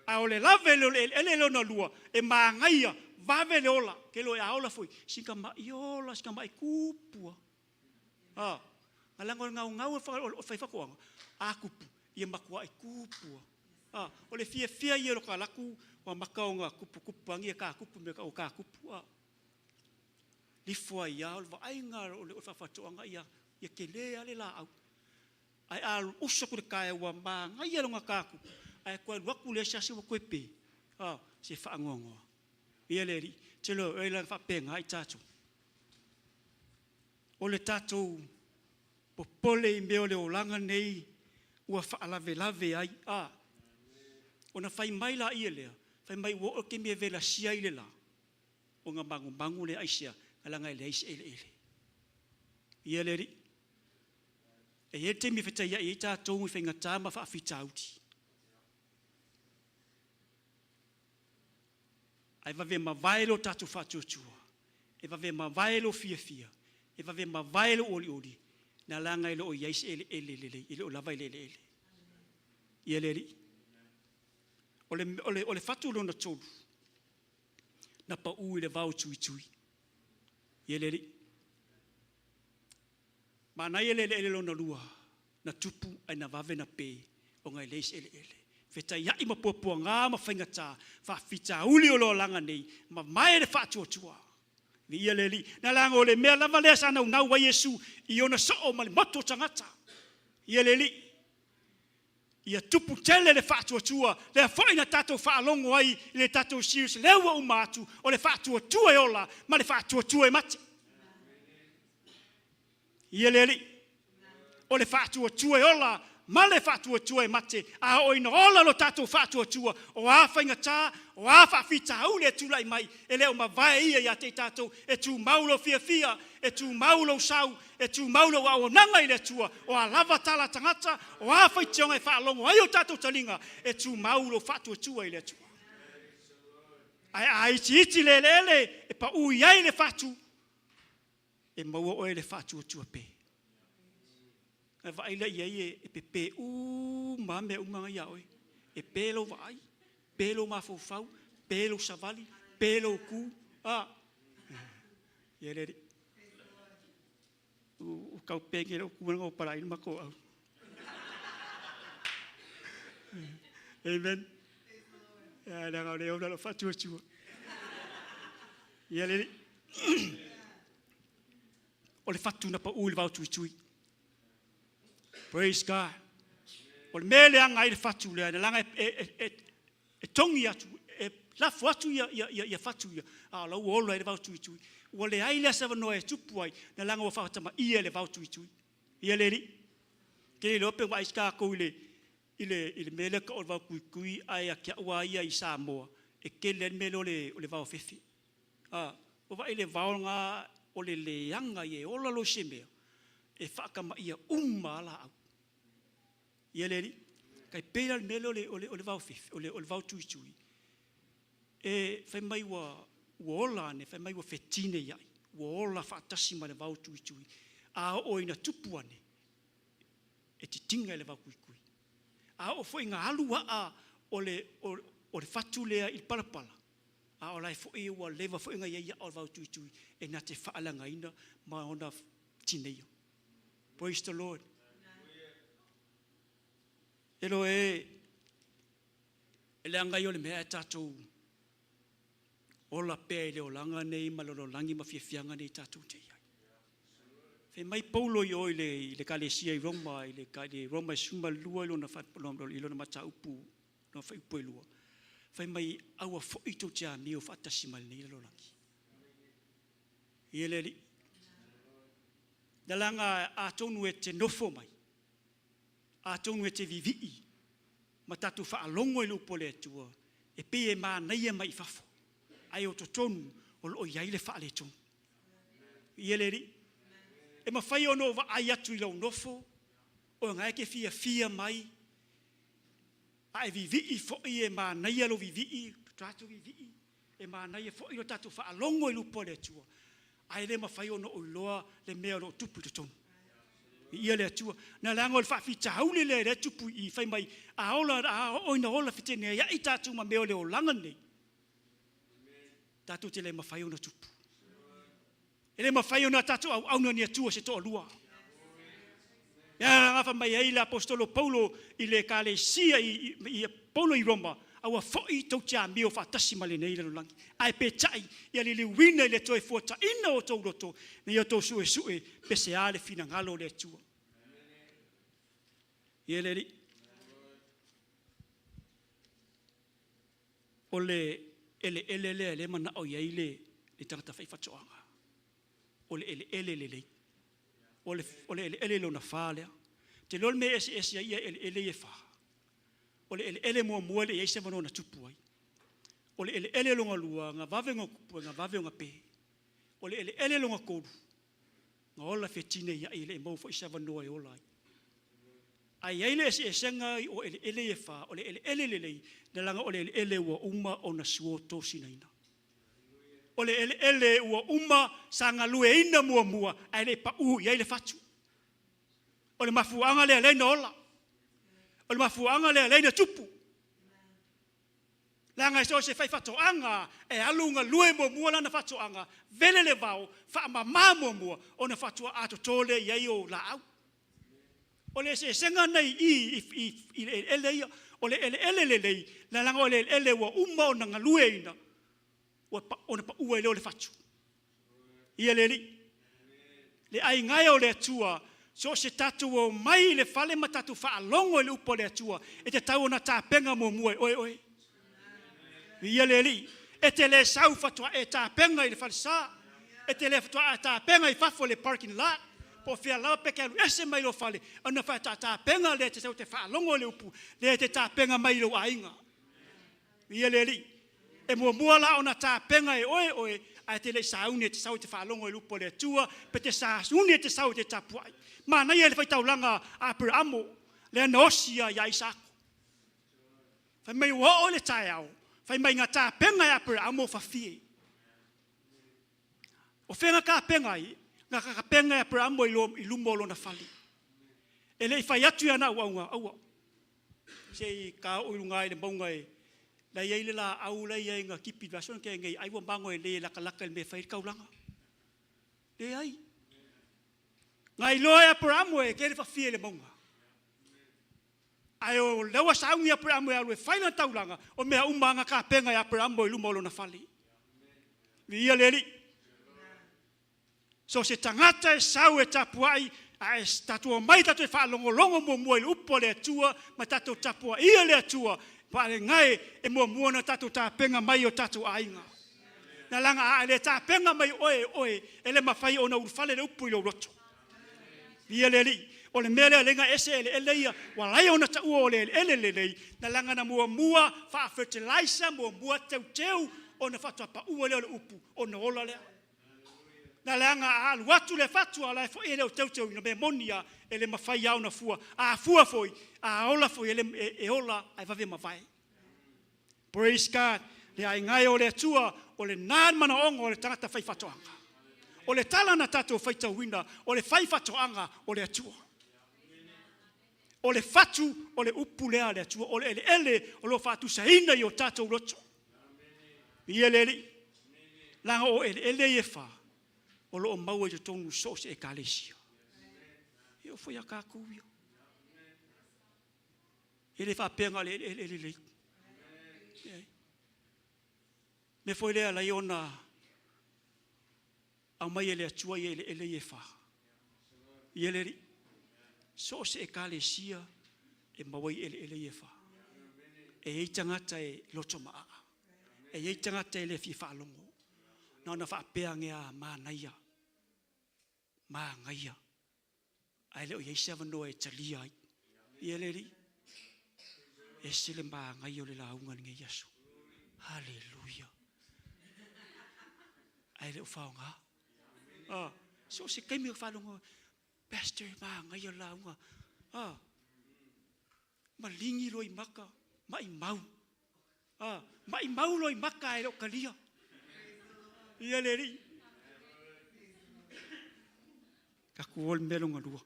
A o le lave lea o le eleele lona lua, e manaia, vave le ola. Ke loe a ola foi, sika ma'i ola, sika ma'i tupu a. A, leaga o le gaugau o le faifaatoaga, a tupu, ia matuai tupu lava. A, o le fiafia ia o le ta alu atu ua amata ona tuputupu ane tatupu mea e tau o tatupu. A, lifo ai lava, o le vaaiga o le faifaatoaga ia tele lava le laau. Ae a usu atu i le taeao ua manaia lona tatupu, ae toe alu atu le isi aso ua toe pe. A, se faanoanoa. Ia le Alii, te loe la faapena i tatou. O le tatou popole i mea o le olaga nei ua faalavelave ai. A, ona fai mai laia lea, fai mai ua oo i le taimi e velasia ai le la, ona magumagu lea aisea? Leaga e leai se eleele. Ia le Alii. E i ai le taimi e fetaiai ai tatou i faigata ma faafitauli. Ae vave mavae lo tatou faatuatua, e vave mavae lou fiafia, e vave mavae lou olioli, na laga e le o i ai se eleele lelei, e le o lava i le eleele. Ia le Alii. O le fatu lona tolu, na pau i le vao tuitui. Ia le Alii. Manaia le eleele lona lua, na tupu ae na vave na pe, ona e leai se eleele. Fetaiai ma puapuaga ma faigata, faafitauli o le olaga nei, mamae le faatuatua. Viia le Alii. Na laga o le mea lava lea sa naunau ai Iesu i ona soo ma le motu o tagata. Ia le Alii. Ia tupu tele le faatuatua, lea foi na tatou faalogo ai i le tatou series lea ua uma atu, o le faatuatua e ola ma le faatuatua e mate. Ia le Alii. O le faatuatua e ola ma le faatuatua e mate. A oo ina ola lo tatou faatuatua, o a faigata, o a faafitauli e tulai mai, e le o mavae ia ia te i tatou, e tumau lou fiafia, e tumau lou sau, e tumau lou auaunaga i le Atua, o a lava tala a tagata, o a faitioga e faalogo ai o tatou taliga, e tumau lou faatuatua i le Atua. Ae a itiiti le eleele e pau i ai le fatu, e maua oe le faatuatua pe. E vaai la i ai e pepe uma mea uma na ia oe. E pe lou vaai, pe lou mafaufau, pe lou savali, pe lou tu. A, ia le alii. U tau pe ke lou ku na o pala i mako au. Amen. Ia le ga le o la faatuatua. Ia le alii. O le fatu na pau i le vao tuitui. Praise God. O le mea leaga ai le fatu lea, na laga e togi atu, e lafo atu ia fatu ia, a o la ua ola ai le vao tuitui. Ua leai lea se avanoa e tupu ai, na leaga ua faatamaiia e le vao tuitui. Ia le alii, ke le iloa pe vaai se tatou i le i le i le mea lea tau o le vao tuitui, ae ia te au lava ia i Samoa, e tele ai le mea lea o le vao fefe. A, ua vaai i le vao lena o le leaga ia, e ola loa i se mea, e faatamaia uma lava laau. Ia le alii. E tai pei la o le mea lea o le vaofefe, o le vaotuitui, e fai mai ua ola ane, fai mai ua fetineiai, ua ola faatasi ma le vaotuitui. A oo ina tupu ane, e titiga e le vaotuitui. A oo foi ina alu aa o le fatu lea i le palapala, a o la e foi ua leva foi ona i ai aa o le vaotuitui e na te faaleagaina ma ona tineia. Praise the Lord. E iloa e, e leaga ia o le mea ae tatou ola pea i le olaga nei ma le lalolagi ma fiafiaga nei tatou te i ai. Fai mai Paulo i o i le Ekalesia i Roma, i le Roma e 12 i lona, i lona mataupu, lona fuaiupu e 2, fai mai, aua foi tou te amio faatasi ma lenei lalolagi. Ia le Alii. Leaga atonu e te nofo mai, atonu e te vivii ma tatou faalogo i le upu a le Atua, e pei e manaia mai fafo, ae o totonu o lo o i ai le faaletonu. Ia le Alii. E mafai ona ou vaai atu i lou nofo, o lena e te fiafia mai, a e vivii foi e manaia lou vivii, tatou vivii, e manaia foi lo tatou faalogo i le upu a le Atua, ae le mafai ona ou iloa le mea o lo o tupu i totonu. Viia le Atua. Na leaga o le faafitauli lea e tupu i i, fai mai, a ola, a oo ina ola feteneiai tatou ma mea o le olaga lenei, tatou te le mafai ona tupu. E le mafai ona tatou auauna ni Atua se toalua. E ala fai mai ai le Aposetolo Paulo i le Ekalesia i Paulo i Roma, aua foi tou te amio faatasi ma lenei lalolagi, ae peitai ia liliuina i le Toefuataiga o outou loto, ina ia outou suesue pe o le a le finagalo o le Atua. Ia le Alii. O le eleele lea o lea e manao i ai le tagata faifaatoaga, o le eleele lelei. O le eleele lona fa lea. Ou te iloa le mea e eseese ai eleele ia e fa, o le eleele muamua e le i i ai se avanoa na tupu ai. O le eleele lona lua, na vave ona tupu, na vave ona pe. O le eleele lona tolu, na ola fetineiai e le i maua foi se avanoa e ola ai. Ae i ai le eseesega o eleele ia e fa, o le eleele lelei, leaga o le eleele ua uma ona suotosinaina. O le eleele ua uma sa galueaiina muamua ae le i pau i ai le fatu. O le mafuaaga lea e ala ai ona ola. O le mafuaaga lea e ala ai ona tupu. Leaga so o se faifaatoaga e alu galue muamua lana faatoaga, vele le vao, faamama muamua, ona faatoa toto lea i ai o laau. O le eseesega lena i i, i le eleele ia. O le eleele lelei, leaga o le eleele ua uma ona galueaiina, ona pau ai lea o le fatu. Ia le Alii. Le aiga e o le Atua, so o se tatou omai i le fale ma tatou faalogo i le upu a le Atua, e tatau ona tapena muamua e oe oe. Viia le Alii. E te le sau faatoa e tapena i le falesa. E te le faatoa tapena i fafo i le parking lot. Po o fea lava pe te alu ese mai lou fale, ona faatoa tapena lea e te sau e te faalogo i le upu, lea e te tapena mai i lou aiga. Viia le Alii. E muamua la ona tapena e oe oe, ae te le i sauni e te sau e te faalogo i le upu a le Atua, pe te sauni e te sau e te tapuai. Manaia le faitaulaga a Aperaamo, lea na osi ai ia Isaako. Fai mai ua oo i le taeao, fai mai na tapena e Aperaamo fafie. O fea na tapena ai? Na tapena e Aperaamo i luma o lona fale. E le i fai atu i ana auauna, aua, se i ta oo i luga i le mauga e la e i ai le laau la e i ai na tipi i le vaiaso na tea nei, ai ua mago e lelei e latalata i le mea e fai ai le taulaga. Leai. Na iloa e Aperaamo e tele fafie i le mauga. Ae o lea ua sauni Aperaamo e alu e fai lana taulaga, o mea uma lava na tapena e Aperaamo i luma o lona fale. Viia le Alii. So o se tagata e sau e tapuai, ae tatou omai tatou faalogologo muamua i le upu a le Atua ma tatou tapuaia le Atua, palega e, e muamua ona tatou tapena mai i o tatou aiga. Na laga a e le tapena mai oe e oe, e le mafai ona ulufale le upu i lou loto. Ia le Alii, o le mea lea lea na ese eleele ia, ua ala ai ona taua o le eleele lelei, na laga na muamua faa-fertilizer, muamua teuteu, ona faatoa paua lea o le upu, ona ola lea. Na leaga a alu atu le fatu a o la e foi e le o teuteuina, mea moni lava, e le mafai lava ona fua. A fua foi, a ola foi, e, le, e, e ola ae vave mavae. Praise God. Le aiga e o le Atua, o lena le manaoga o le tagata faifaatoaga. O le tala na tatou faitauina, o le faifaatoaga o le Atua. O le fatu o le upu lea a le Atua, o le eleele o lo o faatusaina i o tatou loto. Ia le Alii, leaga o eleele ia e fa, o lo o maua i totonu so o se ekalesia. E oo foi ia tatou ia. E le faapea na o le eleele lelei. O mea foi lea e ala ai ona aumai e le Atua ia eleele ia e fa. Ia le Alii, so o se ekalesia e maua ai eleele ia e fa. E i ai tagata e loto maaa. E i ai tagata e le fia faalogo. Na ona faapea ane lava, manaia, manaia, ae le o i ai se avanoa e talia ai. Ia le Alii, ese le manaia o le lauga i lenei aso. Haleluia. Ae le o faoga. Ah, so o se taimi o faalogo, Pastor, manaia le lauga. Ah, maligi loa i maka, maimau. Ah, maimau loa i maka ae le o talia. Ia le Alii. Tatou o le mea lona lua.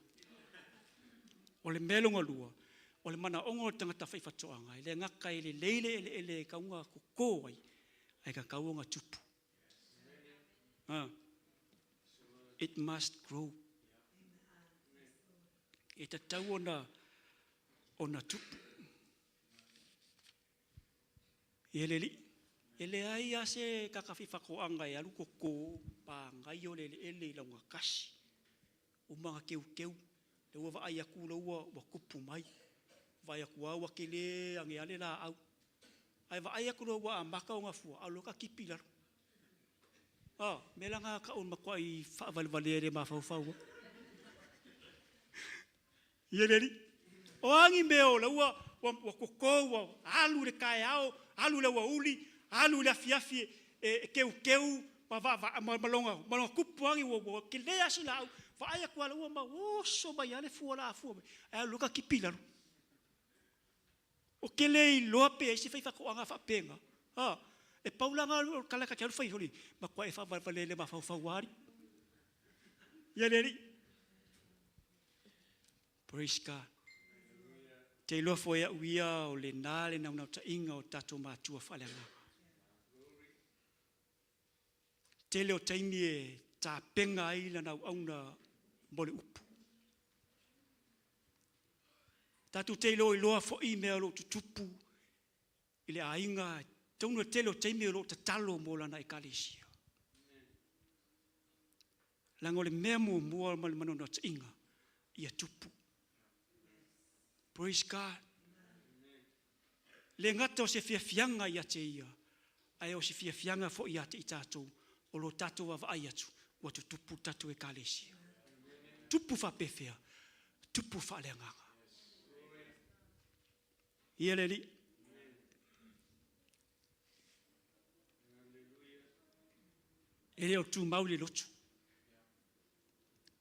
O le mea lona lua, o le manaoga o le tagata faifaatoaga, e le gata e lelei le eleele e tatau ona toto ai, ae tatau ona tupu. Ah. It must grow. E tatau ona ona tupu. Ia le Alii, e leai lava se tagata faifaatoaga e alu toto pagai o le eleele i laugatasi, uma ona teuteu, lea ua vaai atu la ua, ua tupu mai, vaai atu lava ua tele ane lava le laau. Ae vaai atu loa ua amata ona fua, alu loa tatipi i lalo. Ah, mea la na tau o le matuai faavalevalea le mafaufau ai. Ia le Alii. O a ni mea o la ua, ua, ua toto, ua alu i le taeao, alu i le aoauli, alu i le afiafi e, e teuteu ma, va, va, ma, ma, lona, ma lona tupu agi ua, ua tele lava si laau. Vaai atu lava la ua mau oso mai lava le fua la fua mai. Ae alu loa tatipi i lalo. Ou te le iloa pe i ai se faifaatoaga faapena. A, e pau la lena o le tala ta te alu fai holi, matua e faavalevalea i le mafaufau lava alii. Ia le alii. Praise God. Te iloa foi au ia o lena le naunautaiga o tatou matua faaleagaga. Tele o taimi e tapena ai lana auauna mo le upu. Tatou te iloiloa foi mea o lo o tutupu i le aiga, tonu le tele o taimi o lo o tatalo mo lana ekalesia. Leaga o le mea muamua ma le manonotaiga, ia tupu. Praise God. Le gata o se fiafiaga ia te ia, ae o se fiafiaga foi ia te i tatou, o lo tatou vaavaai atu, ua tutupu le tatou ekalesia. Tupu faapefea? Tupu faaleagaga. Ia le Alii. E le o tumau le lotu.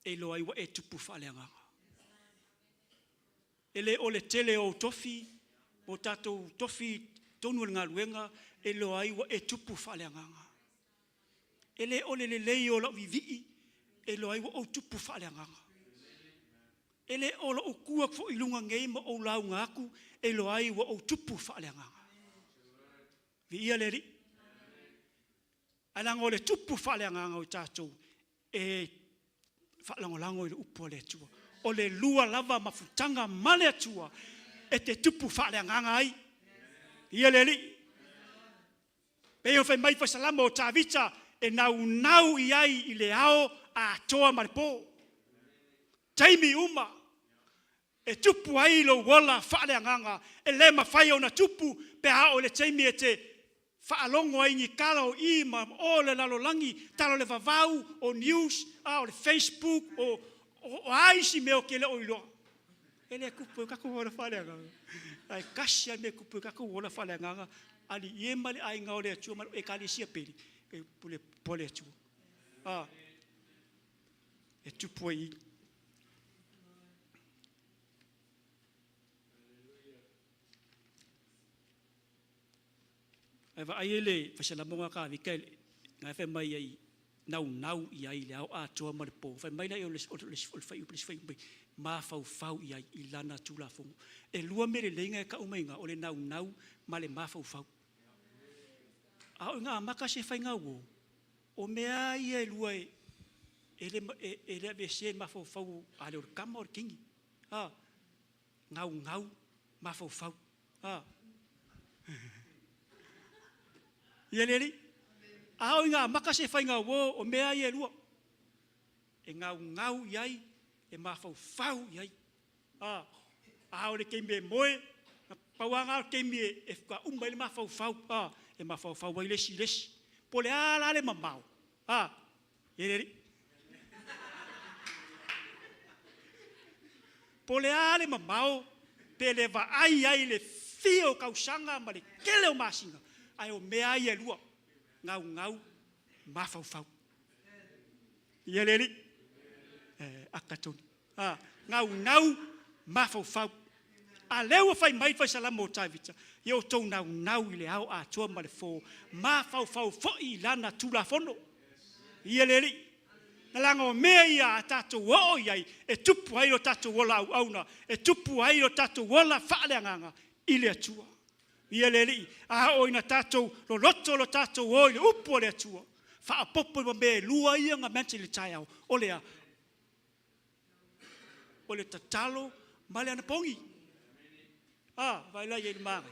E iloa ai ua e tupu faaleagaga. E le o le tele o ou tofi, o tatou tofi tonu o le galuega, e iloa ai ua e tupu faaleagaga. E le o le lelei o lau vivii, e iloa ai ua ou tupu faaleagaga. E le o lou tu atu foi i luga nei ma ou lauga atu, e iloa ai ua ou tupu faaleagaga. Viia le Alii. Ae leaga o le tupu faaleagaga o tatou e faalagolago i le upu a le Atua. O le lua lava mafutaga ma le Atua e te tupu faaleagaga ai. Ia le Alii. Pei ona fai mai Fasalamo o Tavita e naunau i ai i le ao atoa ma le po. Taimi uma e tupu ai lou ola faaleagaga, e le mafai ona tupu pe a oo i le taimi e te Faalogo ai ni tala o i ma o le lalolagi, tala o le vavau, o news, a o le Facebook, o o a isi mea ou te le o iloa. E le tupu ai o tatou ola faaleagaga. Ae tasi lava le mea e tupu ai o tatou ola faaleagaga, alii e ma le aiga o le Atua ma lau Ekalesia pele, e pule po le Atua. A, e tupu ai i i. Ae vaai e le faisalamo a Tavita na e fai mai ai naunau i ai i le ao atoa ma le po. Fai mai lea o le fuaiupu le isi fuaiupu mai, mafaufau i ai i lana Tulafono. E lua mea lelei na e tau mai i ina, o le naunau ma le mafaufau. A oo ina amata se faiga uo, o mea lava ia e lua e le aveesea i le mafaufau, a le o le tama o le teine. A, naunau, mafaufau. A. Ia le alii. A oo ina amata se faiga uo, o mea lava ia e lua, e naunau i ai, e mafaufau i ai. A, a o le taimi e moe, na pau lava lena o le taimi e faatoa uma ai le mafaufau, a, e mafaufau ai le isi i le isi. Po o le a la le mamao, a, ia le alii. Po o le a le mamao, pe le vaai ai i le fia o tausaga ma le tele o masina, ae o mea lava ia e lua, naunau, mafaufau. Ia le Alii. E, aka tonu. A, naunau, mafaufau. A lea ua fai mai le faisalamo o Tavita, ia outou naunau i le ao atoa ma le fo, mafaufau foi i lana Tulafono. Ia le Alii. Leaga o mea ia a tatou oo i ai, e tupu ai lo tatou ola auauna, e tupu ai lo tatou ola faaleagaga i le Atua. Ia le Alii, a oo ina tatou loloto lo tatou o i le upu a le Atua, faaopoopo i ma mea e lua ia na mention i le taeao, o le a? O le tatalo ma le anapogi. A, vaai la i ai i le manaia?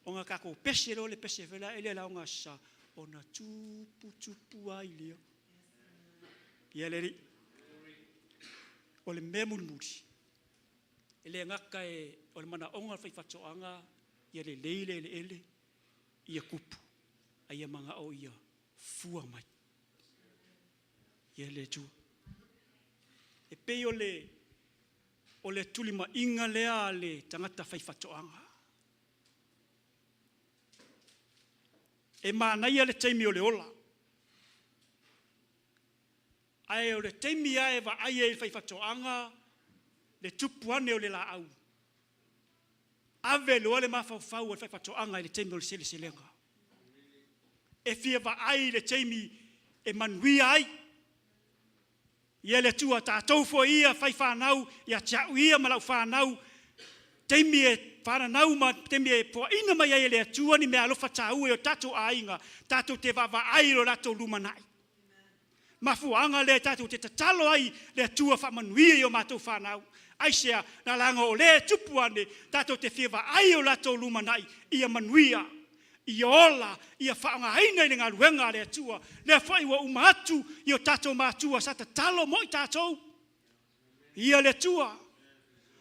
Ona tatou pese loa lea i le pese foi lea o le Aso Sa, ona tupu tupu ai lea. Ia le Alii. O le mea mulimuli, e le gata o le manaoga o le faifaatoaga ia lelei le eleele, ia tupu, a ia manao ia fua mai. Ia le Atua. E pei o le tulimaiga lea a le tagata faifaatoaga. E manaia le taimi o le ola, ae o le taimi lava e vaai ai e le faifaatoaga le tupu ane o le laau, ave loa le mafaufau o le faifaatoaga i le taimi o le seleselega. E fia vaai i le taimi e manuia ai. Ia le Atua, tatou foi ia fai fanau ia te au ia ma lau fanau, taimi e fananau ma taimi e foaina mai ai e le Atua ni meaalofa taua i o tatou aiga, tatou te vaavaai i lo latou lumanai. Mafuaaga lea tatou te tatalo ai le Atua faamanuia i o matou fanau. Aisea? Na laga o lea e tupu ane, tatou te fia vaai i o latou lumanai ia manuia, ia ola, ia faaaogaina i le galuega a le Atua. Lea foi ua uma atu i o tatou matua sa tatalo mo i tatou. Ia le Atua,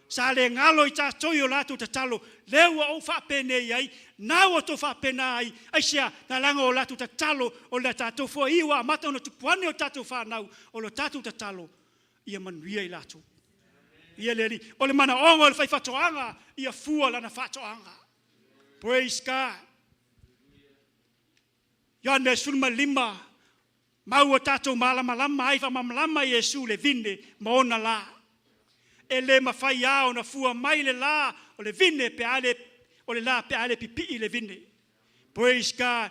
sa le galo i tatou i o latou tatalo, lea ua ou faapenei ai, na ua outou faapena ai, aisea? Na laga o latou tatalo, o le tatou foi ua amata ona tupu ane o tatou fanau, o le tatou tatalo, ia manuia i latou. Ia le Alii. O le manaoga o le faifaatoaga, ia fua lana faatoaga. Praise God. Ioane 15, mau o tatou malamalama ai, faamalamalama Iesu le vine ma ona la. E le mafai lava ona fua mai le la o le vine pe a le, o le la pe a le pipii le vine. Praise God.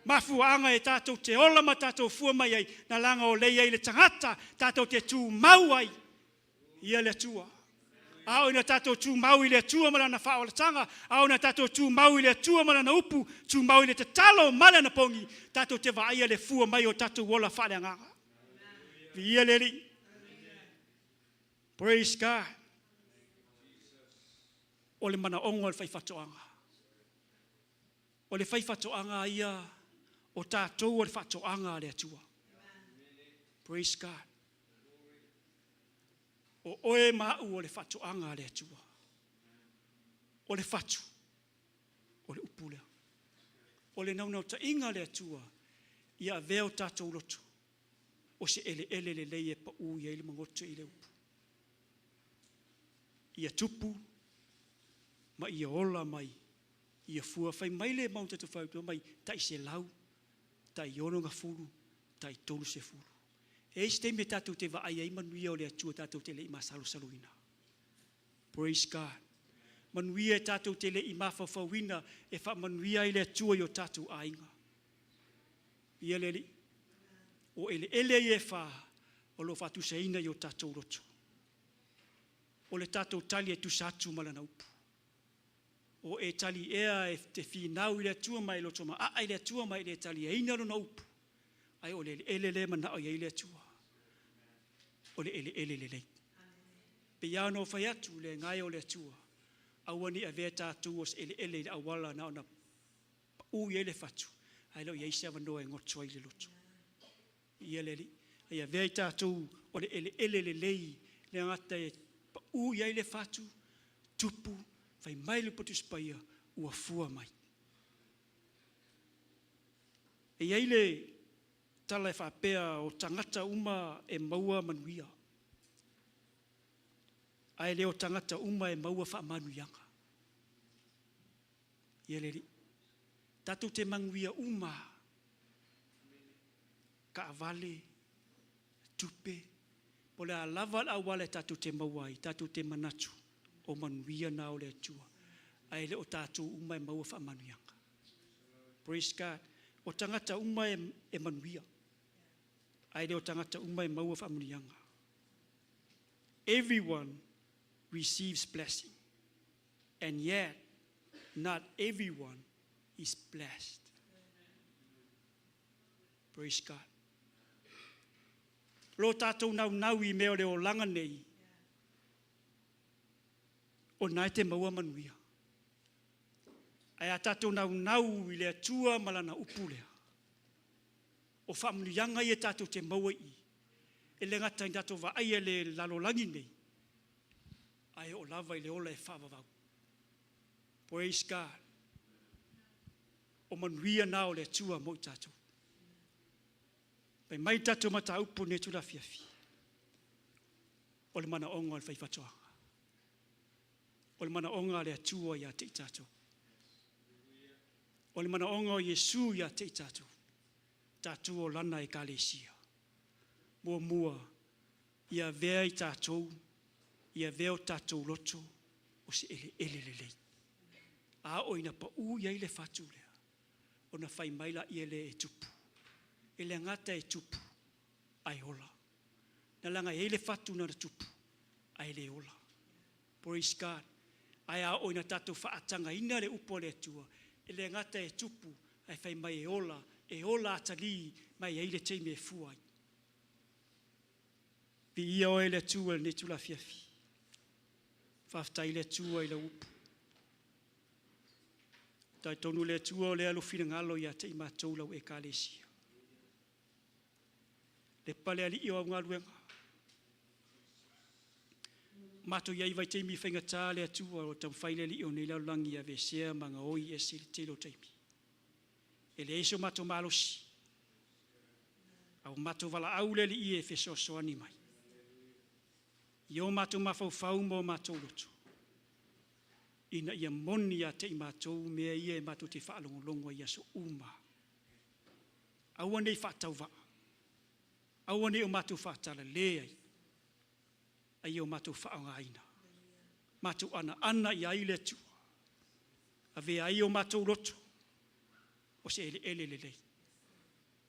Mafuaaga e tatou te ola ma tatou fua mai ai, na laga o lea i ai le tagata tatou te tumau ai ia le Atua. A oo ina tatou tumau i le Atua ma Lana faaolataga, a oo ina tatou tumau i le Atua ma Lana upu, tumau i le tatalo ma le anapogi, tatou te vaaia le fua mai o tatou ola faaleagaga. Viia le Alii. Praise God. O le manaoga o le faifaatoaga. O le faifaatoaga ia o tatou o le faatoaga a le Atua. Praise God. O oe ma au o le faatoaga a le Atua. O le fatu, o le upu lea. O le naunautaiga a le Atua, ia avea o tatou loto, o se eleele lelei e pau i ai le magoto i le upu. Ia tupu ma ia ola mai, ia fua fai mai le mauga tatu mai, tai 100, tai 60, tai 30. E i ai se taimi e tatou te vaai ai manuia o le Atua tatou te le i masalosaloina. Praise God. Manuia e tatou te le i mafaufauina e faamanuia ai le Atua i o tatou aiga. Ia le Alii, o eleele ia e fa o lo o faatusaina i o tatou loto. O le tatou tali e tusa atu ma lana upu. O e tali ea e te finau i le Atua ma e loto maaa i le Atua ma e le taliaina lona upu, ai o le eleele lea e manao i ai le Atua. O le eleele lelei. Pe ia ona fai atu le agaga o le Atua, aua ne i avea tatou o se eleele i le auala na ona pau i ai le fatu, ae le o i ai se avanoa e goto ai le loto. Ia le Alii, ia avea i tatou o le eleele lelei, le gata e pau i ai le fatu, tupu, fai mai le Tusi Paia, ua fua mai. E i ai le tala e faapea o tagata uma e maua manuia, ae le o tagata uma e maua faamanuiaga. Ia le Alii, tatou te manuia uma, taavale, tupe, po o le a lava le auala e tatou te maua ai, tatou te manatu o manuia na o le Atua, ae le o tatou uma e maua faamanuiaga. Praise God. O tagata uma e manuia, ae le o tagata uma e maua faamanuiaga. Everyone receives blessing, and yet not everyone is blessed. Praise God. Lo tātou naunau i mea o le olaga nei, o nai te maua manuia. Ae a tātou naunau i le Atua ma lana upu lea, o faamanuiaga ia tātou te maua i, e le gata i tātou vaai e le lalolagi nei, ae o lava i le ola e faavavau. Praise God. O manuia na o le Atua mo i tātou. Pai mai tātou mataupu nei tula fiafi. O le manaoga o le faifatoaga. O le manaoga a le Atua ia te i tātou. O le manaoga o Iesu ia te i tātou. Tātou o lana ekalesia. Muamua, ia avea i tātou, ia avea o tātou loto, o se eleele lelei. A o ina pau i ai le fatu lea, ona fai mai la ia le e tupu. E le gata e tupu, ai ola. Na langa e le fatu na tupu, ai le ola. Praise God. Ai a o ina tātou whaatanga ina le upo le Atua, e le gata e tupu, ai fai mai e ola atali, mai ai le teime e fua ai. Pi ia oe le Atua le tula fiafi. Whaftai le Atua i la upu. Tai tonu le Atua o le alofina ngalo ia te i mātou lau ekalesia. Le pale ali i o au ngaluenga. Mātou iai vai teimi whaingata le Atua o tamwhai le li o nei laulangi a vesea manga oi e se le telo teimi. E le eiso mātou malosi. Au mātou wala au le li i e fesoasoani mai. I o mātou mawhauwhau mō mātou loto. Ina ia moni a te i mātou mea ia e mātou te whaalongolongo i aso uma. Aua nei whaatauva. Aua nei o mātou whaatala le ai. Ai o mātou whaongaina. Mātou ana ana i ai le Atua. Avea ai o mātou loto. O se ele ele lelei.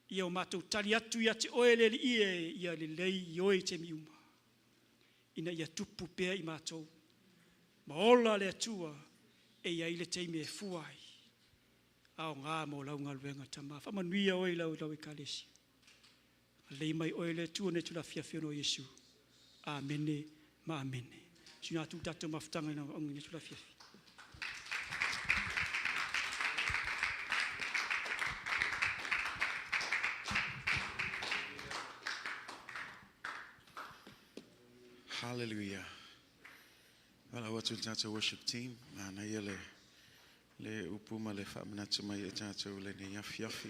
Ia o mātou tali atu ia te oe le li e ia lelei i oe te miuma. Ina ia tupu pea i mātou. Ma ola le Atua e ia i le teime e fua ai. Ao ngā mō lau ngaluenga tama. Whamanuia oe lau lau ekalesia. Lei mai oe le Atua ne tula fiafia no Iesu. Amene ma amene. Sina atu tātou mafutanga ina ongi ne tula fiafi. Hallelujah. Well, I want to our worship team. Na ia le Le upu ma le faamanatu mai e tatou lenei afiafi.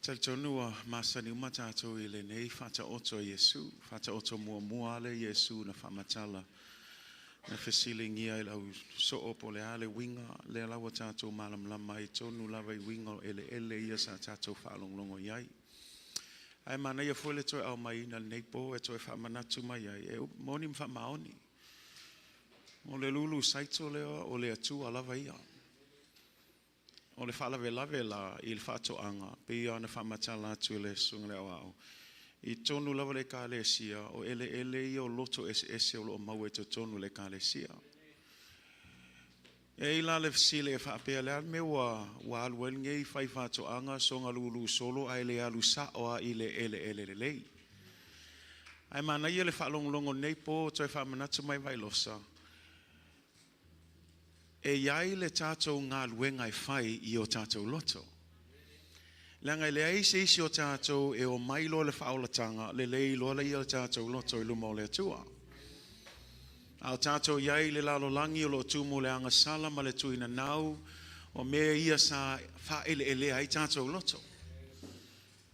Talitonu ua masani uma tatou i lenei faataoto a Iesu. Faataoto muamua lea Iesu na faamatala na fesiligia e le au soo po o le a le uiga lea la ua tatou malamalama ai tonu lava i uiga o eleele ia sa tatou faalogologo i ai. Ae manaia foi le toe aumaiina lenei po e toe faamanatu mai ai e moni ma faamaoni. O le lulu saito lea o le Atua lava ia. O le faalavelave la i le faatoaga pei ona faamatala atu e le susuga le aoao. I tonu lava le ekalesia o eleele ia o loto eseese o loo maua i totonu o le ekalesia. E i la le fesili e faapea le a le mea ua alu ai lenei fai faatoaga soga lulu solo ae le alu sao a i le eleele lelei. Ae manaia le faalogologo nei po toe faamanatu mai Vailosa, e i ai le tatou galuega e fai i o tatou loto. Leaga e leai se isi o tatou e omai loa le faaolataga, lelei loa lea o tatou loto i luma o le Atua. A o tatou i ai i le lalolagi o lo o tumu le agasala ma le tuinanau, o mea ia sa faaeleelea ai tatou loto.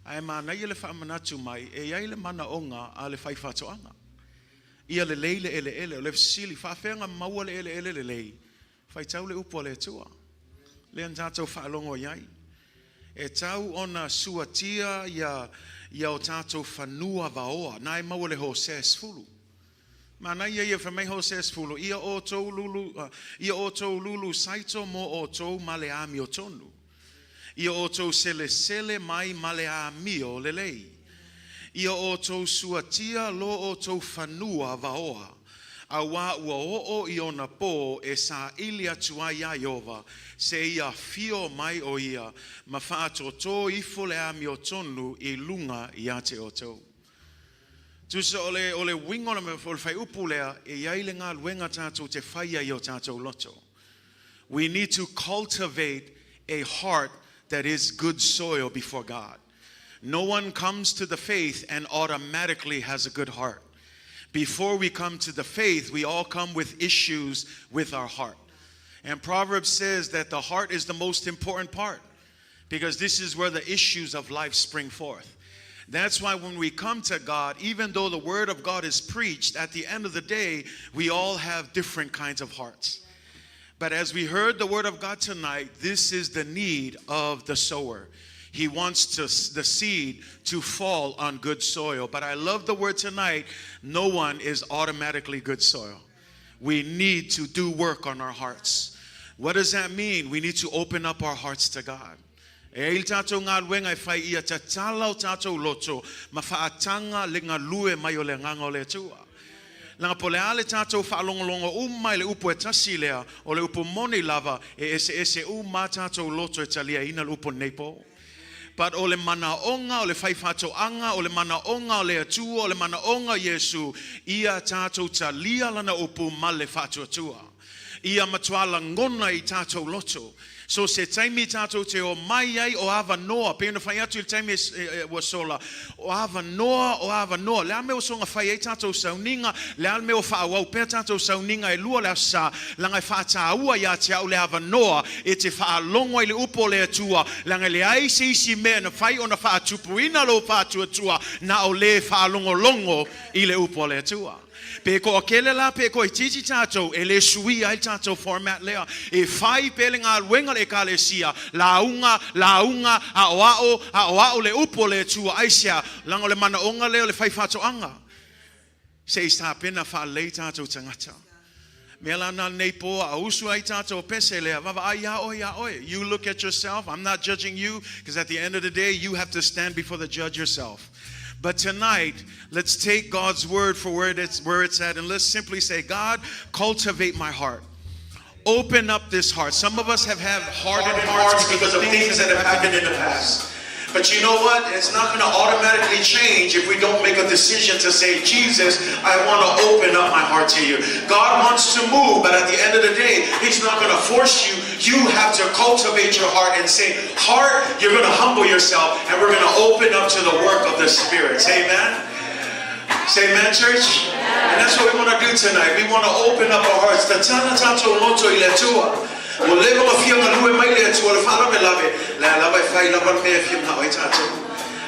Ae manaia le faamanatu mai, e i ai le manaoga a le fai faatoaga. Ia lelei le eleele, o le fesili, faafeaga maua le eleele lelei, faitau le upu a le Atua. Lea na tatou faalogo i ai. E tau ona suatia ia o tatou fanua vaoa, na e maua le Hosea 10. Manaia ia fai mai Hosea 10, ia outou lulu saito mo outou ma le amiotonu. Ia outou selesele mai ma le amio lelei. Ia outou suatia lo outou fanua vaoa. Auā ua oo i ona pō e saili atu ai iā Ieova, seia afio mai o ia, ma faatōtō ifo le amiotonu i luga ia te outou. Tusa o le uiga o le faaiupu lea, e i ai le galuega tatou te faia i o tatou loto. We need to cultivate a heart that is good soil before God. No one comes to the faith and automatically has a good heart. Before we come to the faith, we all come with issues with our heart. And Proverbs says that the heart is the most important part because this is where the issues of life spring forth. That's why when we come to God, even though the word of God is preached, at the end of the day, we all have different kinds of hearts. But as we heard the word of God tonight, this is the need of the sower. He wants the seed to fall on good soil. But I love the word tonight, no one is automatically good soil. We need to do work on our hearts. What does that mean? We need to open up our hearts to God. E i tatou galuega e fai ia tatala o tatou loto ma faataga le galue mai o le agaga o le Atua. Laga po le a le tatou faalogologo uma i le upu e tasi lea, o le upu moni lava e eseese uma tatou loto e taliaina le upu nei po. But o le manaoga o le fai faatoaga, o le manaoga o le Atua, o le manaoga o Iesu, ia tatou talia lana upu ma le faatuatua. Ia matua lagona i tatou loto. So se taimi tatou te omai ai o avanoa, pe na fai atu i le taimi ua sola, o avanoa, o avanoa. Le a mea o soga fai ai tatou sauniga, le a mea o faaauau pea tatou sauniga e lua le aso sa, laga e faataua ia te au le avanoa e te faalogo ai le upu o le Atua, laga leai se isi mea na fai ona faatupuina lou faatuatua, na o le faalogologo i le upu o le Atua. Pe ko akele la pe ko titi tatou e le sui ai tatou format lea. E fai pe le galuega le ekalesia, lauga, lauga, aoao, aoao le upu o le Atua aisea, laga o le manaoga lea o le fai faatoaga. Se i sapena faalelei tatou tagata. Mea la na nei po a usu ai tatou pese lea, vaavaai ia oe ia oe. You look at yourself. I'm not judging you because at the end of the day, you have to stand before the judge yourself. But tonight, let's take God's word for where it's at and let's simply say, "God, cultivate my heart. Open up this heart." Some of us have had hardened hearts because of things that have happened in the past. But you know what? It's not going to automatically change if we don't make a decision to say, "Jesus, I want to open up my heart to you." God wants to move, but at the end of the day, He's not going to force you. You have to cultivate your heart and say, "Heart, you're going to humble yourself and we're going to open up to the work of the Spirit." Say amen. Say amen, church. And that's what we want to do tonight. We want to open up our hearts. Tatala tatou loto i le Atua. Ua leva ona fia galue mai le Atua i le faalavelave, lea lava e fai lava le mea e fia manao ai tatou.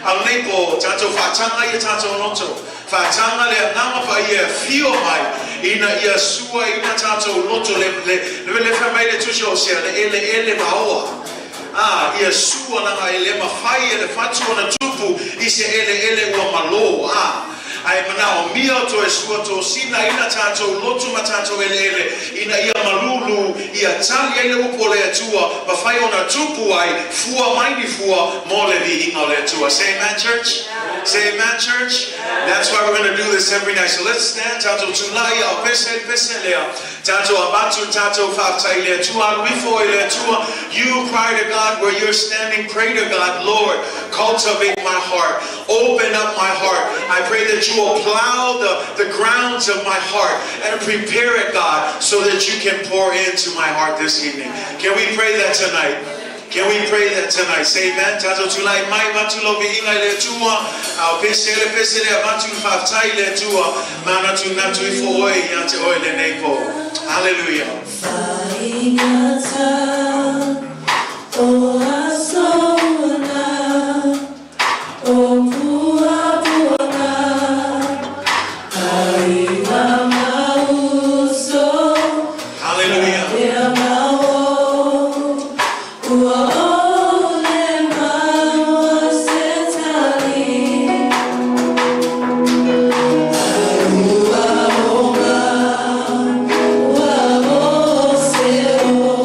A o lenei po, tatou faataga ia tatou loto, faataga le Agaga Paia e afio mai ina ia suaina tatou loto, le, le, le, le fai mai le Tusi o Hosea, le eleele vaoa. A, ia sua laga e le mafai e le fatu ona tupu i se eleele ua malo. A, ae manaomia o toe sua tosina ina tatou loto ma tatou eleele ina ia malulu, ia tali ai le upu o le Atua, mafai ona tupu ai, fua mai ni fua mo le viiga o le Atua. Say amen, church. Say amen, church. That's why we're going to do this every night. So let's stand. Tatou tulai ao pese pese lea. Tatou avatu tatou faafetai i le Atua alu ifo i le Atua. You cry to God where you're standing. Pray to God, Lord, cultivate my heart. Open up my heart. I pray that you will plow the grounds of my heart and prepare it, God, so that you can pour into my heart this evening. Can we pray that tonight? Can we pray that tonight? Say amen. Tatou tulai mai avatu lau viiga i le Atua. Ao pese le pese le avatu faafetai i le Atua. Manatu natu ifo oe ia te oe lenei po. Hallelujah. Faigata o aso na o puapuaga ai mauso. Hallelujah. Pea mau ua ole maua se tali ua oma ua o se o.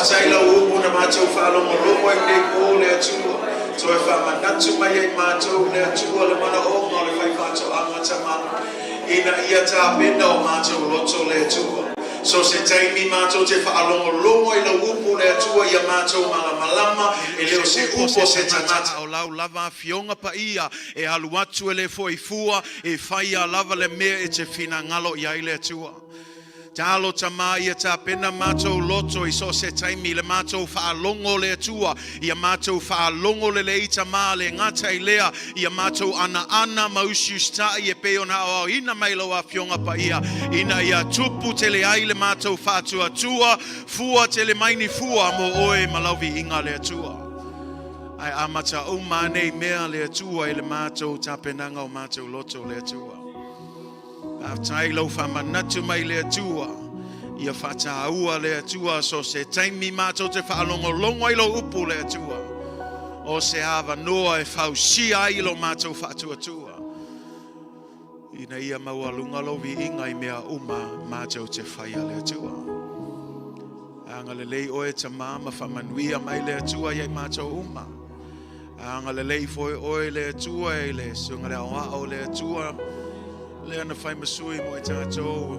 Faafetai lau upu na matou faalogologo ai lenei po le Atua. Toe faamanatu mai ai matou le Atua le manaoga o le faifaatoaga tama ina ia tapena o matou loto le Atua. So se taimi matou te faalogologo i lau upu le Atua ia matou malamalama e le o se upu a se tagata. A o lau lava afioga paia e alu atu e le foi fua e faia lava le mea e te finagalo i ai le Atua. Talo tama ia tapena matou loto i so o se taimi i le matou faalogo le Atua, ia matou faalogo lelei tama le gata i lea, ia matou anaana ma usiusitai e pei ona aoaoina mai lau Afioga Paia, ina ia tupu tele ai le matou faatuatua, fua tele mai ni fua mo oe ma lau viiga le Atua. Ae amata uma nei mea le Atua i le matou tapenaga o matou loto le Atua. Faafetai lau faamanatu mai le Atua. Ia faataua le Atua so se taimi matou te faalogologo ai lou upu le Atua. O se avanoa e fausia ai lo matou faatuatua. Ina ia maualuga lou viiga i mea uma matou te faia le Atua. Agalelei oe Tama ma faamanuia mai le Atua ia i matou uma. Agalelei foi oe le Atua i le susuga le aoao le Atua lea na fai ma sui mo i tatou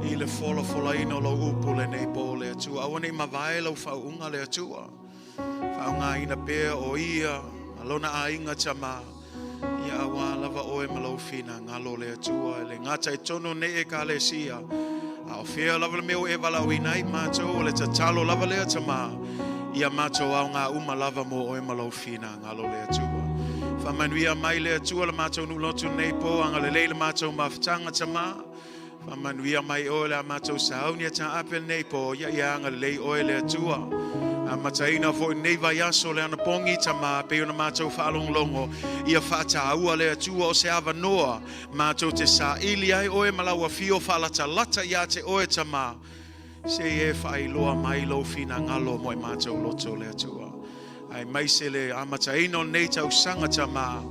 i le folafolaina o lau upu lenei po le Atua. Aua nei mavae lau faauuga le Atua. Faaaogaina pea o ia ma lona aiga tama ia auā lava oe ma lou finagalo le Atua e le gata i totonu o nei Ekalesia, a o fea lava le mea ua e valaauina ai matou, o le tatalo lava lea tama, ia matou aoga uma lava mo oe ma lou finagalo le Atua. Faamanuia mai le Atua le matou nuu lotu nei po, agalelei le matou mafutaga tama. Faamanuia mai oe le a matou sauni e taape lenei po, ia ia agalelei oe le Atua. Amataina foi lenei vaiaso le anapogi tama pei ona matou faalogologo, ia faataua le Atua o se avanoa matou te saili ai oe ma lau afio faalatalata ia te oe tama, se i e faailoa mai lou finagalo mo i matou loto le Atua. Aemaise le amataina o lenei tausaga tama,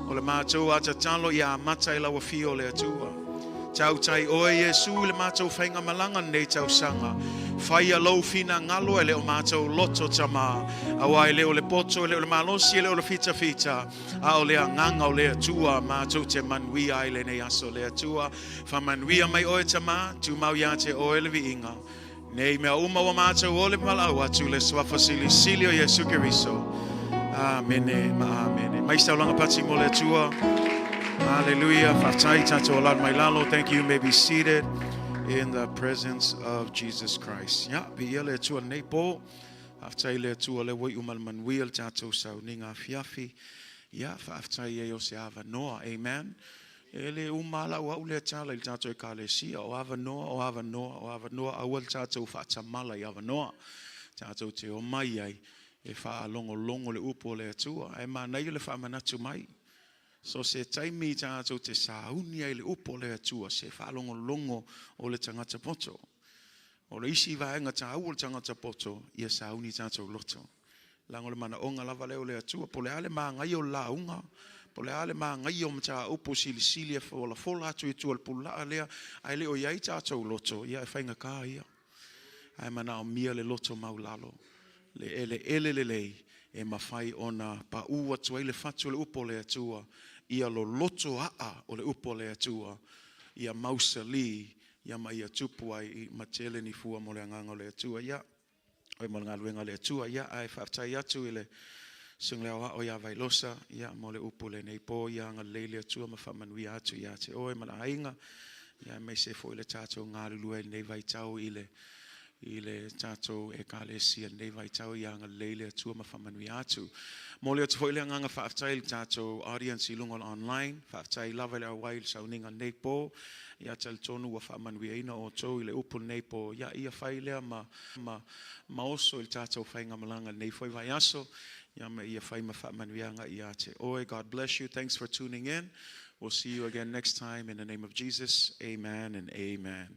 o le matou a tatalo ia amata i lau afio le Atua. Tautai oe Iesu i le matou faigamalaga lenei tausaga. Faia lou finagalo e le o matou loto tama, auā e le o le poto, e le o le malosi, e le o le fitafita, a o le agaga o le Atua matou te manuia ai lenei aso le Atua. Faamanuia mai oe tama, tumau ia te oe le viiga. Nei mea uma ua matou ole ma valaau atu le suafa silisili o Iesu Keriso. Amene ma amene. Mai saulaga pati mo le Atua. Hallelujah. Faafetai tatou alalo mai lalo. Thank you. You may be seated in the presence of Jesus Christ. Ya, viia le Atua nei po. Faafetai le Atua le ua iu ma le manuia le tatou sauniga afiafi. Ya, faafetai ai o se avanoa. Amen. E le uma lava lau au lea tala i le tatou Ekalesia, o avanoa, o avanoa, o avanoa, aua le tatou faatamala i avanoa. Tatou te omai ai e faalogologo le upu o le Atua. Ae manaia le faamanatu mai. So se taimi tatou te sauni ai i le upu o le Atua, se faalogologo o le tagata poto. O le isi vaega taua o le tagata poto, ia sauni tatou loto. Leaga o le manaoga lava lea o le Atua, po o le a le magaia o le lauga, po o le a le magaia o mataupu silisili e folafola atu i tua o le pulaa lea, ae le o i ai tatou loto, ia e faigata ia. Ae manaomia le loto maulalo, le eleele lelei e mafai ona paū atu ai le fatu o le upu o le Atua, ia loloto aa o le upu o le Atua, ia mausali, ia ma ia tupu ai ma tele ni fua mo le agaga o le Atua. Ia, Oi mo le galuega a le Atua. Ia, ae faafetai atu i le Susuga i le Aoao ia Vailosa, ia, mo le upu lenei po, ia agalelei le Atua ma faamanuia atu ia te oe ma le aiga, ia aemaise foi le tatou galulue ai i lenei vaitau i le i le tatou Ekalesia i lenei vaitau, ia agalelei le Atua ma faamanuia atu. Momoli atu foi le agaga faafetai i le tatou audience i luga o le online. Faafetai lava i le auai i le sauniga lenei po. Ia talitonu ua faamanuiaina outou i le upu lenei po. Ia, ia fai lea ma, ma, ma oso i le tatou faigamalaga lenei foi vaiaso. Ia ma ia fai ma faamanuiaga ia te oe. God bless you. Thanks for tuning in. We'll see you again next time in the name of Jesus. Amen and amen.